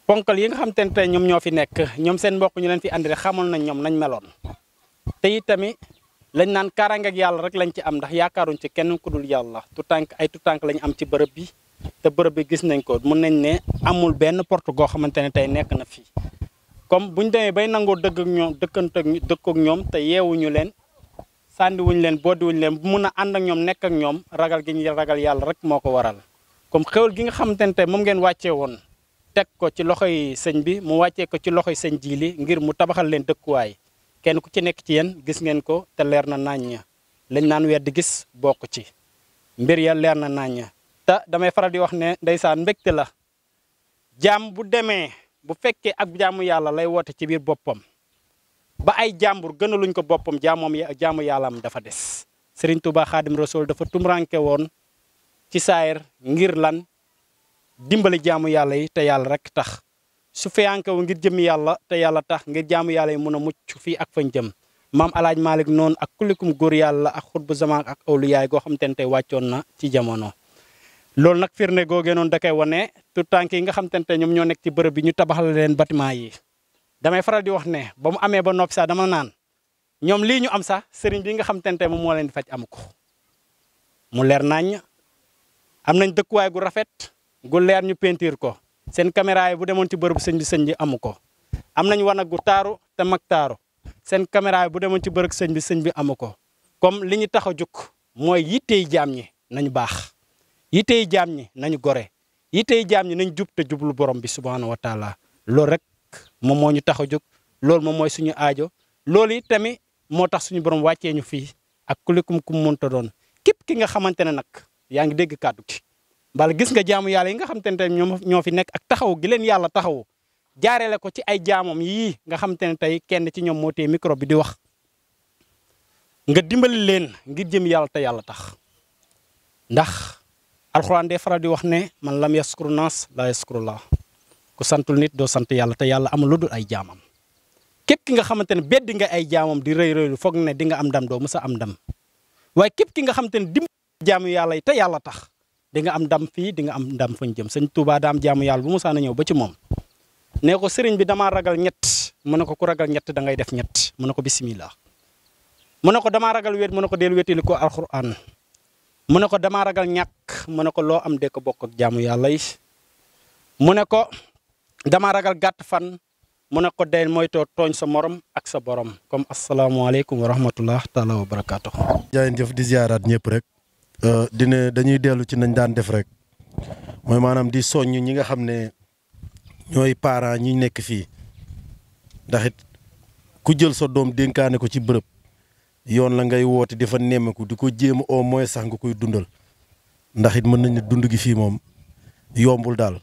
ponkal yi nga xamante ne tey ñoom ñoo fi nekk ñoom seen mbokk ñu leen fi andi rek xamoon nañ ñoom nañ meloon te itamit lañ naan kaaraange ak yàlla rek lañ ci am ndax yaakaaruñ ci kenn ku dul yàlla ay tutànk lañ am ci bërëb bi te bërëb bi gis nañ ko mën nañ ne amul benn porte goo xamante ne tey nekk na fii comme buñ demee bay nangoo dëgg ak ñoom dëkkook ñoom te yeewuñu leen sàndiwuñu leen boddiwuñu leen bu mun a ànd ak ñoom nekk ak ñoom ragal gi ñu ragal yàlla rek moo ko waral comme xéwal gi nga xamante ne tey moom ngeen wàccee woon teg ko ci loxoy sëñ bi mu wàccee ko ci loxoy sëñ Jili ngir mu tabaxal leen dëkkuwaay kenn ku ci nekk ci yéen gis ngeen ko te leer na naññ lañ naan weddi gis bokk ci mbir ya leer na naññ te damay faral di wax ne ndeysaan mbégte la jaam bu demee bu fekkee ak jaamu yàlla lay woote ci biir boppam ba ay jàmbur gënaluñ ko boppam jaamu yàllaam dafa des Serigne Touba Khadim Rasoul dafa tumranke woon ci saayir ngir lan dimbali jaamu yàlla yi te yàlla rek tax su feyanke wu ngir jëmi yàlla te yàlla tax ngir jaamu yàlla yi mun a mucc fii ak fañ jëm maam alaaj Malick noonu ak kullikum góor yàlla ak xutbu zaman ak awlu yaay goo xam te ne tey wàccoon na ci jamono loolu nag firnde googee noonu da koy wane tout tànk yi nga xam te ne ñoom ñoo nekk ci bërëb bi ñu tabaxal leen bâtiment yi damay faral di wax ne ba mu amee ba noppi sax dama naan ñoom lii ñu am sax sëriñ bi nga xam te ne moom moo leen di faj amu ko mu leer nañ am nañ dëkkuwaay gu rafet gu leer ñu peinture ko seen caméra yi bu demoon ci bërëb sëñ bi amu ko am nañ wanag gu taaru te mag taaru seen caméra yi bu demoon ci bërëb sëñ bi amu ko comme li ñu tax a jóg mooy yittey jaam ñi nañu baax yittey jaam ñi nañu gore yittey jaam ñi nañ jub te jublu borom bi subhanahu wa taala loolu rek moom moo ñu tax a jóg loolu moom mooy suñu aajo loolu it tamit moo tax suñu borom wàccee ñu fii ak kulikum kum mënta doon képp ki nga xamante ne nag yaa ngi dégg kàddu gi mbala gis nga jaamu yàlla yi nga xamante ne ñoo fi nekk ak taxaw gi leen yàlla taxawu jaareele ko ci ay jaamam yii nga xamante ne tey kenn ci ñoom moo tee micro bi di wax nga dimbali leen ngir jëm yàlla te yàlla tax ndax alxuraan day faral di wax ne man lam yaskuru naas la yaskurullah ku santul nit doo sant yàlla te yàlla amul lu dul ay jaamam képp ki nga xamante ne beddi nga ay jaamam di rëy rëylu foog ne di nga am ndam doo mës a am ndam waaye képp ki nga xamante ne dimbali jaamu yàlla yi te yàlla tax di nga am ndam fii di nga am ndam fañ jëm sëñ Touba daam jaamu yàlla bu musaana ñëw ba ci moom ne ko sëriñ bi damaa ragal ñett mu ne ko ku ragal ñett da ngay def ñett mu ne ko bismillah mu ne ko damaa ragal wéet mu ne ko del wéetali ko alquran mu ne ko damaa ragal ñàkk mu ne ko loo am de ko bokk ak jaamu yàlla yi mu ne ko damaa ragal gàtt fan mu ne ko del mooy tooñ sa morom ak sa borom comme asalaamaaleykum wa rahmatullah taala wa barakaatu. jaayeen jëf di ziaraat ñëpp rek dina dañuy dellu ci nañ daan def rek mooy maanaam di soññ ñi nga xam ne ñooy parents ñi nekk fii ndax it ku jël sa doom dénkaane ko ci bërëb yoon la ngay woote di fa nemmeeku di ko jéem au moins sax nga koy dundal ndax it mën nañ ne dund gi fii moom yombul daal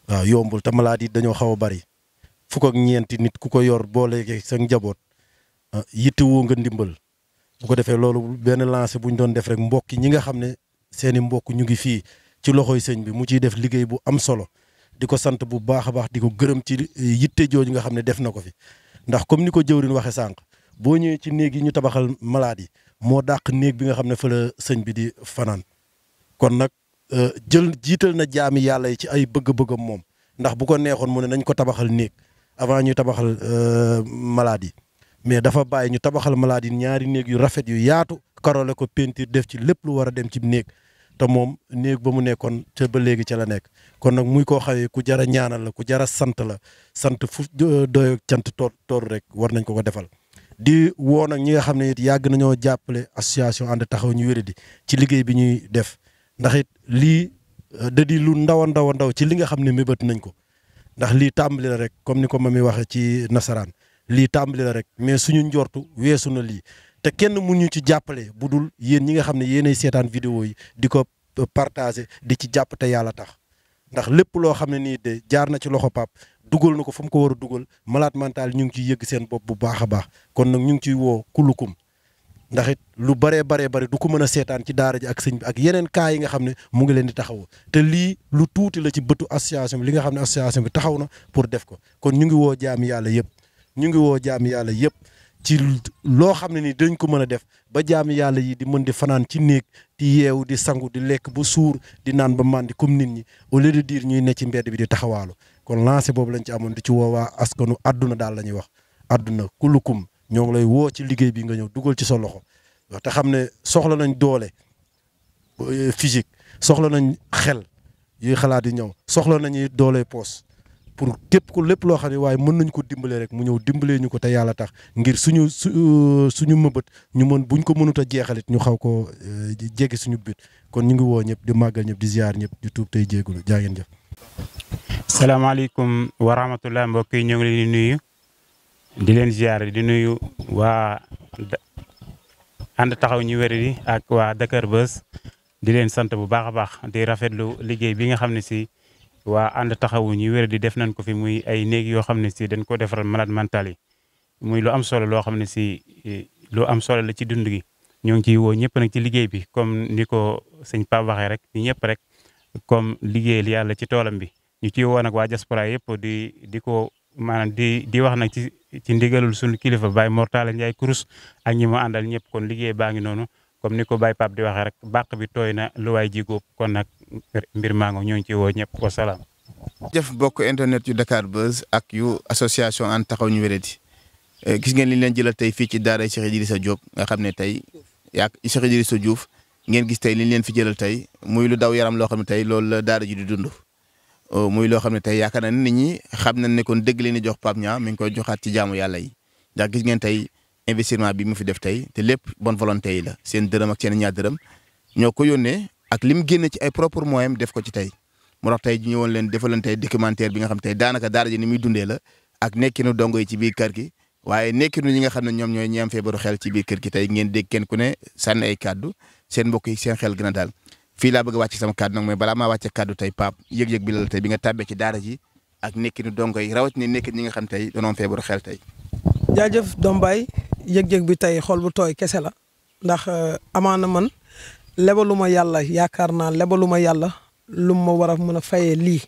waaw yombul te malade yi dañoo xaw a bari fukk ak ñeenti nit ku ko yor boole sa njaboot yittewoo nga ndimbal bu ko defee loolu benn lancé bu ñu doon def rek mbokk ñi nga xam ne seeni mbokk ñu ngi fii ci loxoy sëñ bi mu ciy def liggéey bu am solo di ko sant bu baax a baax di ko gërëm ci yitte jooju nga xam ne def na ko fi ndax comme ni ko jëwrin waxe sànq boo ñëwee ci néeg yi ñu tabaxal malade yi moo dàq néeg bi nga xam ne fa la sëñ bi di fanaan kon nag jiital na jaami yàlla yi ci ay bëgg-bëggam moom ndax bu ko neexoon mu ne nañ ko tabaxal néeg avant ñuy tabaxal malade yi mais dafa bàyyi ñu tabaxal malade yi ñaari néeg yu rafet yu yaatu karole ko peinture def ci lépp lu war a dem ci néeg te moom néeg ba mu nekkoon ca ba léegi ca la nekk kon nag muy koo xawee ku jara ñaanal la ku jara sant la sant fu doy cant toor rek war nañ ko ko defal di woo nag ñi nga xam ne it yàgg nañoo jàppale association ànd taxaw ñu wéradi ci liggéey bi ñuy def ndax it lii da di lu ndaw a ndaw a ndaw ci li nga xam ne mébét nañ ko ndax lii tàmbali la rek comme ni ko mami waxee ci nasaraan lii tàmbali la rek mais suñu njortu weesu na lii te kenn mun ñu ci jàppale bu dul yéen ñi nga xam ne yéenay seetaan vidéo yi di ko partager di ci jàpp te yàlla tax ndax lépp loo xam ne nii de jaar na ci loxo pap dugal na ko fa mu ko war a dugal malade mental ñu ngi ciy yëgg seen bopp bu baax a baax kon nag ñu ngi ciy woo kulukum ndax it lu baree bare du ko mën a seetaan ci daara ji ak sëñ bi ak yeneen cas yi nga xam ne mu ngi leen di taxaw te lii lu tuuti la ci bëtu association bi li nga xam ne association bi taxaw na pour def ko kon ñu ngi woo jaami yàlla yëpp ñu ngi woo jaami yàlla yëpp ci loo xam ne ni dañ ko mën a def ba jaami yàlla yi di mën di fanaan ci néeg di yeewu di sangu di lekk ba suur di naan ba màndi comme nit ñi au lieu de dire ñuy ne ci mbedd bi di taxawaalu kon lancé boobu lañ ci amoon di ci woowaa askanu àdduna daal la ñuy wax àdduna kulukum ñoo ngi lay woo ci liggéey bi nga ñëw dugal ci sa loxo te xam ne soxla nañ doole physique soxla nañ xel yuy xalaat yi ñëw soxla nañuy doole poos pour képp ku lépp loo xam ne waaye mën nañ ko dimbalee rek mu ñëw dimbalee ñu ko te yàlla tax ngir suñu mëbët ñu mën buñ ko mënut a jeexalit ñu xaw ko jéggi suñu but kon ñu ngi woo ñëpp di màggal ñëpp di ziar ñëpp di tuub tey jéegulu jaa ngeen jëf. salaamaaleykum wa rahmatulah mbokk yi ñoo ngi leen di nuyu di leen ziar di nuyu waa ànd taxaw ñu wéradi ak waa Dakar Buzz di leen sant bu baax a baax di rafetlu liggéey bi nga xam ne si waa ànd taxawu ñu wéradi def nañ ko fi muy ay néeg yoo xam ne si dañ ko defaral malade mental yi muy lu am solo loo xam ne si lu am solo la ci dund gi. ñoo ngi ciy woo ñëpp nag ci liggéey bi comme ni ko sëñ Pape waxee rek ni ñëpp rek comme liggéeyal yàlla ci toolam bi ñu ciy woo nag waa diaspora yëpp di ko maanaam di wax nag ci ndigalul suñu kilifa Baye Mortala Ndiaye Kurus ak ñi mu àndal ñëpp kon liggéey baa ngi noonu comme ni ko Baye Pape di waxee rek bàq bi tooy na lu waay ji góob kon nag mbir maa ngi ñoo ngi ciy woo ñëpp wasalaam. jëf bokk internet yu Dakar Buzz ak yu association ànd taxaw ñu wéradi gis ngeen li leen jëlal tey fii ci daara Cheikh Idrissa Diop nga xam ne tey Cheikh Idrissa Diouf ngeen gis tey li leen fi jëlal tey muy lu daw yaram loo xam ne tey loolu la daara ji di dund muy loo xam ne tey yaakaar naa ne nit ñi xam nañ ne kon dëgg leen di jox Pape Niang mi ngi koy joxaat ci jaamu yàlla yi ndax gis ngeen tey investissement bi mu fi def tey te lépp bonne volonté yi la seen dërëm ak seen ñaar dërëm ñoo ko yónnee ak lim génne ci ay propre moyens def ko ci tey moo tax tey ñëwoon leen defaleen tey documentaire bi nga xam tey daanaka daara ji ni muy dundee la ak nekkinu dongo yi ci biir kër gi waaye nekkinu ñi nga xam ne ñoom ñooy ñi am feebaru xel ci biir kër gi tey ngeen dégg kenn ku ne sànni ay kàddu seen mbokk yi seen xel gën a daal fii laa bëgg a wàcc sama kàddu nag mooy balaa maa wàcce kàddu tey Pape yëg-yëg bi la tey bi nga tàbbee ci daara ji ak nekkinu dongo yi rawatina nekkin ñi nga xam tey dañoo am feebaru xel tey. jaajëf doom baay yëg-yëg bi tey xol bu tooy kese la ndax amaana man lebaluma yàlla yaakaar naa lebaluma yàlla lu ma war a mën a fayee lii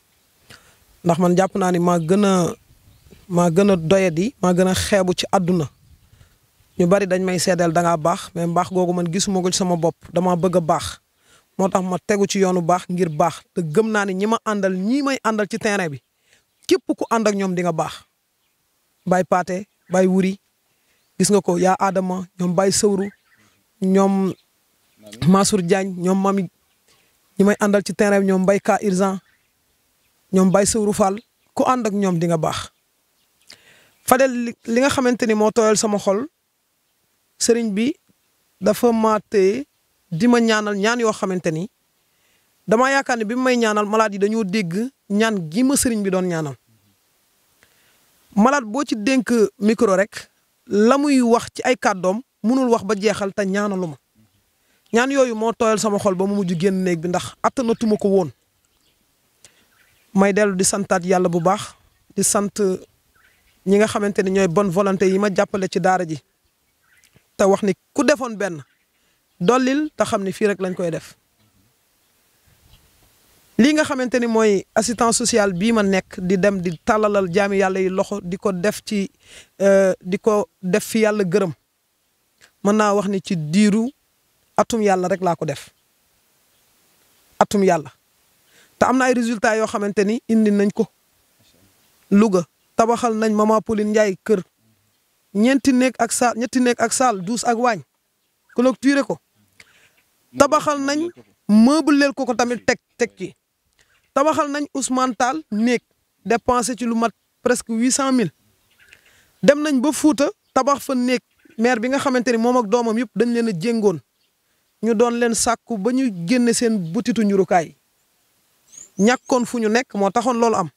ndax man jàpp naa ni maa gën a doyadi maa gën a xeebu ci àdduna ñu bari dañ may seedeel da ngaa baax mais mbaax googu man gisuma ko ci sama bopp dama bëgg a baax moo tax ma tegu ci yoonu baax ngir baax te gëm naa ni ñi ma àndal ñii may àndal ci terrain bi képp ku ànd ak ñoom di nga baax Baye Paate Baye Wuri gis nga ko yaa Adama ñoom Baye Sawru ñoom Mansour Diagne ñoom mami ñi may àndal ci terrain bi ñoom Mbaye Ka Irsan ñoom Baye Sawru Fall ku ànd ak ñoom di nga baax Fadel li nga xamante ni moo tooyal sama xol sëriñ bi dafa ma téye di ma ñaanal ñaan yoo xamante ni damaa yaakaar ne bi may ñaanal malade yi dañoo dégg ñaan gi ma sëriñ bi doon ñaanal malade boo ci dénk micro rek la muy wax ci ay kàddoom mënul wax ba jeexal te ñaanalu ma ñaan yooyu moo tooyal sama xol ba mu mujj génn néeg bi ndax attanatuma ko woon may dellu di santaat yàlla bu baax di sant ñi nga xamante ni ñooy bonne volonté yi ma jàppale ci daara ji te wax ni ku defoon benn dollil te xam ni fii rek lañ koy def lii nga xamante ni mooy assistance sociale bii ma nekk di dem di tàllalal jaami yàlla yi loxo di ko def fi yàlla gërëm mën naa wax ni ci diiru atum yàlla rek laa ko def atum yàlla te am na ay résultats yoo xamante ni indi nañ ko Louga tabaxal nañ Mama Pauline Ndiaye kër ñetti néeg ak saal 12 ak waañ clôturé ko tabaxal nañ meubleel ko tamit teg ci tabaxal nañ Ousmane Tall néeg dépensé ci lu mat presque 800 000 dem nañ ba Fuuta tabax fa néeg maire bi nga xamante ni moom ak doomam yëpp dañ leen a jéngoon ñu doon leen sàkku ba ñu génne seen butitu ñurukaay ñàkkoon fu ñu nekk moo taxoon loolu am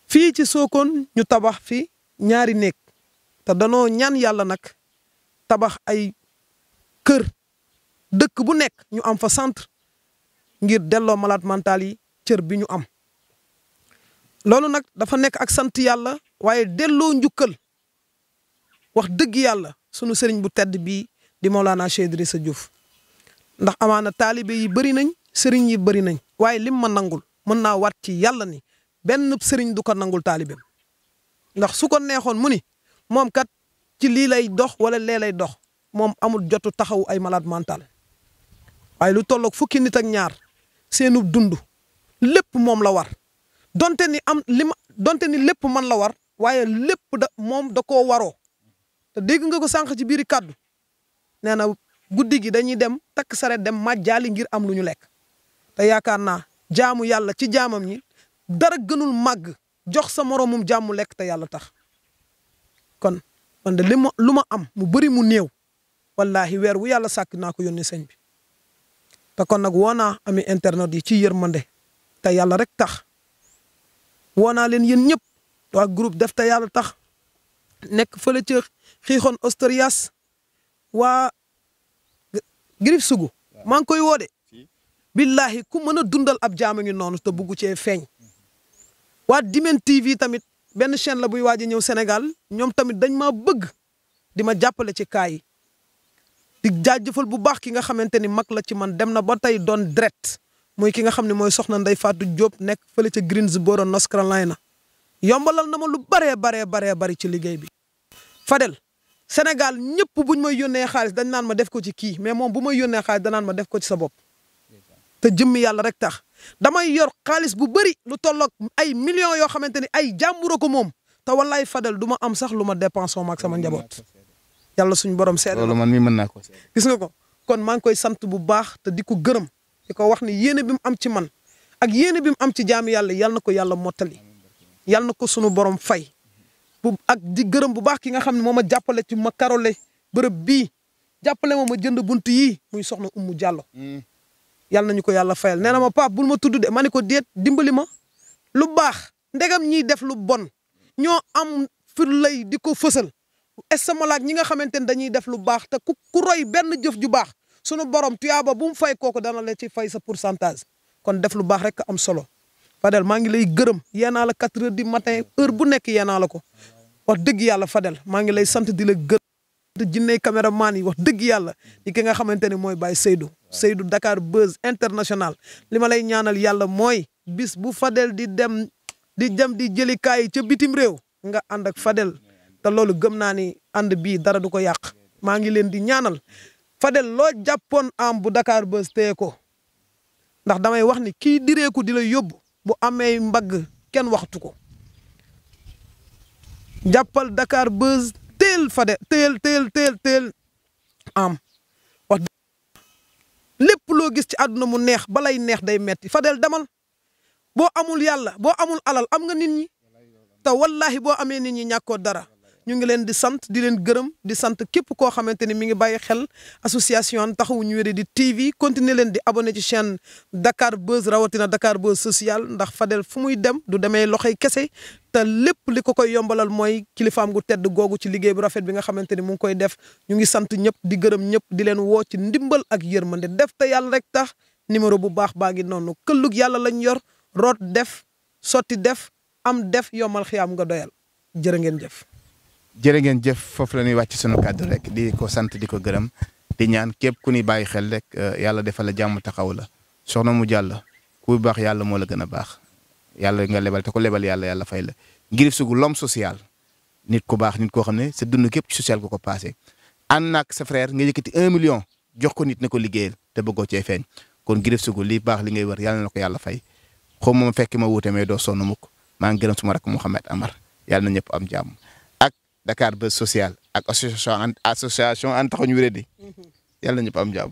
fii ci Sokone ñu tabax fi ñaari néeg te danoo ñaan yàlla nag tabax ay kër dëkk bu nekk ñu am fa centre ngir delloo malade mental yi cër bi ñu am loolu nag dafa nekk ak sant yàlla waaye delloo njukkal wax dëgg yàlla sunu sëriñ bu tedd bii di Mawlana Cheikh Idrissa Diouf ndax amaana taalibe yi bëri nañ sëriñ yi bëri nañ waaye lim ma nangul mën naa waat ci yàlla ni benn sëriñ du ko nangul taalibeem ndax su ko neexoon mu ni moom kat ci lii lay dox wala lee lay dox moom amul jotu taxaw ay malade mental waaye lu tolloog fukki nit ak ñaar seenu dund lépp moom la war donte ni lépp man la war waaye lépp moom da koo waroo te dégg nga ko sànq ci biiri kàddu nee na guddi gi dañuy dem takk saret dem màjjaali ngir am lu ñu lekk te yaakaar naa jaamu yàlla ci jaamam ñi dara gënul màgg jox sa moroomum jàmmu lekk te yàlla tax kon man de lu ma am mu bëri mu néew wallahi weer wu yàlla sàkk naa ko yónni sëñ bi te kon nag woo naa ami internet yi ci yërmande te yàlla rek tax woo naa leen yéen ñëpp waa groupe def te yàlla tax nekk fële ca xiixoon Ostarias waa Girif Sugu maa ngi koy woode billahi ku mën a dundal ab jaama ngi noonu te bugg cee feeñ waa Dimen TV tamit benn chaîne la buy waaj a ñëw Sénégal ñoom tamit dañ maa bëgg di ma jàppale ci kaa yi di jaajëfal bu baax ki nga xamante ni mag la ci man dem na ba tey doon direct muy ki nga xam ne mooy soxna Ndeye Fatou Diop nekk fële ca Greensboro North Carolina yombalal na ma lu baree bari ci liggéey bi. Fadel Sénégal ñëpp buñ may yónnee xaalis dañ naan ma def ko ci kii mais moom bu may yónnee xaalis danaan ma def ko ci sa bopp te jëmmi yàlla rek tax damay yor xaalis bu bëri lu tolloog ay millions yoo xamante ni ay jàmburo ko moom te wallaay Fadel du ma am sax lu ma dépensé ak sama njaboot yàlla suñu borom seede loolu man mi mën naa ko gis nga ko kon maa ngi koy sant bu baax te di ko gërëm di ko wax ni yéene bi mu am ci man ak yéene bi mu am ci jaami yàlla yal na ko yàlla mottali yal na ko sunu borom fay ak di gërëm bu baax ki nga xam ne moo ma jàppale ci ma karole bërëb bii jàppale ma jënd bunt yii muy soxna Umu Jàllo yal nañu ko yàlla fayal nee na ma pap bul ma tudd de ma ne ko déet dimbali ma lu baax ndegam ñiy def lu bon ñoo am fir lay di ko fësal estamalaak ñi nga xamante ne dañuy def lu baax te ku roy benn jëf ju baax sunu borom tuyaaba bu mu fay kooku dana la ci fay sa pourcentage kon def lu baax rek am solo Fadel maa ngi lay gërëm yeenaa la 4 heures du matin heure bu nekk yeenaa la ko wax dëgg yàlla Fadel maa ngi lay sant di la gërëm di jinney caméraman yi wax dëgg yàlla di ki nga xamante ne mooy Baye Seydou Dakar Buzz International li ma lay ñaanal yàlla mooy bis bu Fadel di dem di jëli kaay ca bitim réew nga ànd ak Fadel te loolu gëm naa ni ànd bii dara du ko yàq maa ngi leen di ñaanal Fadel loo jàppoon am bu Dakar Buzz téye ko ndax damay wax ni kii direeku di la yóbbu bu amee mbagg kenn waxtu ko jàppal Dakar Buzz teel Fadel teel am wax lépp loo gis ci àdduna mu neex balay neex day metti Fadel demal boo amul yàlla boo amul alal am nga nit ñi te wallahi boo amee nit ñi ñàkkoo dara ñu ngi leen di sant di leen gërëm di sant képp koo xamante ni mi ngi bàyyi xel association taxawu ñu wéré di TV continuer leen di abonné ci chaîne Dakar Buzz rawatina Dakar Buzz social ndax Fadel fu muy dem du demee loxoy kese te lépp li ko koy yombalal mooy kilifaam gu tedd googu ci liggéey bu rafet bi nga xamante ni mu ngi koy def ñu ngi sant ñëpp di gërëm ñëpp di leen woo ci ndimbal ak yërmande def te yàlla rek tax numéro bu baax baa ngi noonu këllug yàlla lañ yor root def sotti def am def yomal xiyaam nga doyal jërë ngeen jëf. jërë ngeen jëf foofu la ñuy wàcc sunu kàddu rek di ko sant di ko gërëm di ñaan képp ku ñuy bàyyi xel rek yàlla defal la jàmm taxaw la soxna mu jàll ku baax yàlla moo la gën a baax yàlla nga lebal te ko lebal yàlla fay la Girif Sougou l'homme social nit ku baax nit koo xam ne sa dund képp social ko passé ànd naag sa frère nga yëkkati 1 million jox ko nit ne ko liggéeyal te bëggoo cee feeñ kon Girif Sougou li baax li ngay wër yàlla na ko yàlla fay xaw ma fekk ma wuute mais doo sonn mukk maa ngi gërëm suma rakk Mouhamed Amar yàlla na ñëpp am jàmm Dakar Buzz social ak association an taxawu ñu wéré di yàlla na ñëpp am jàmm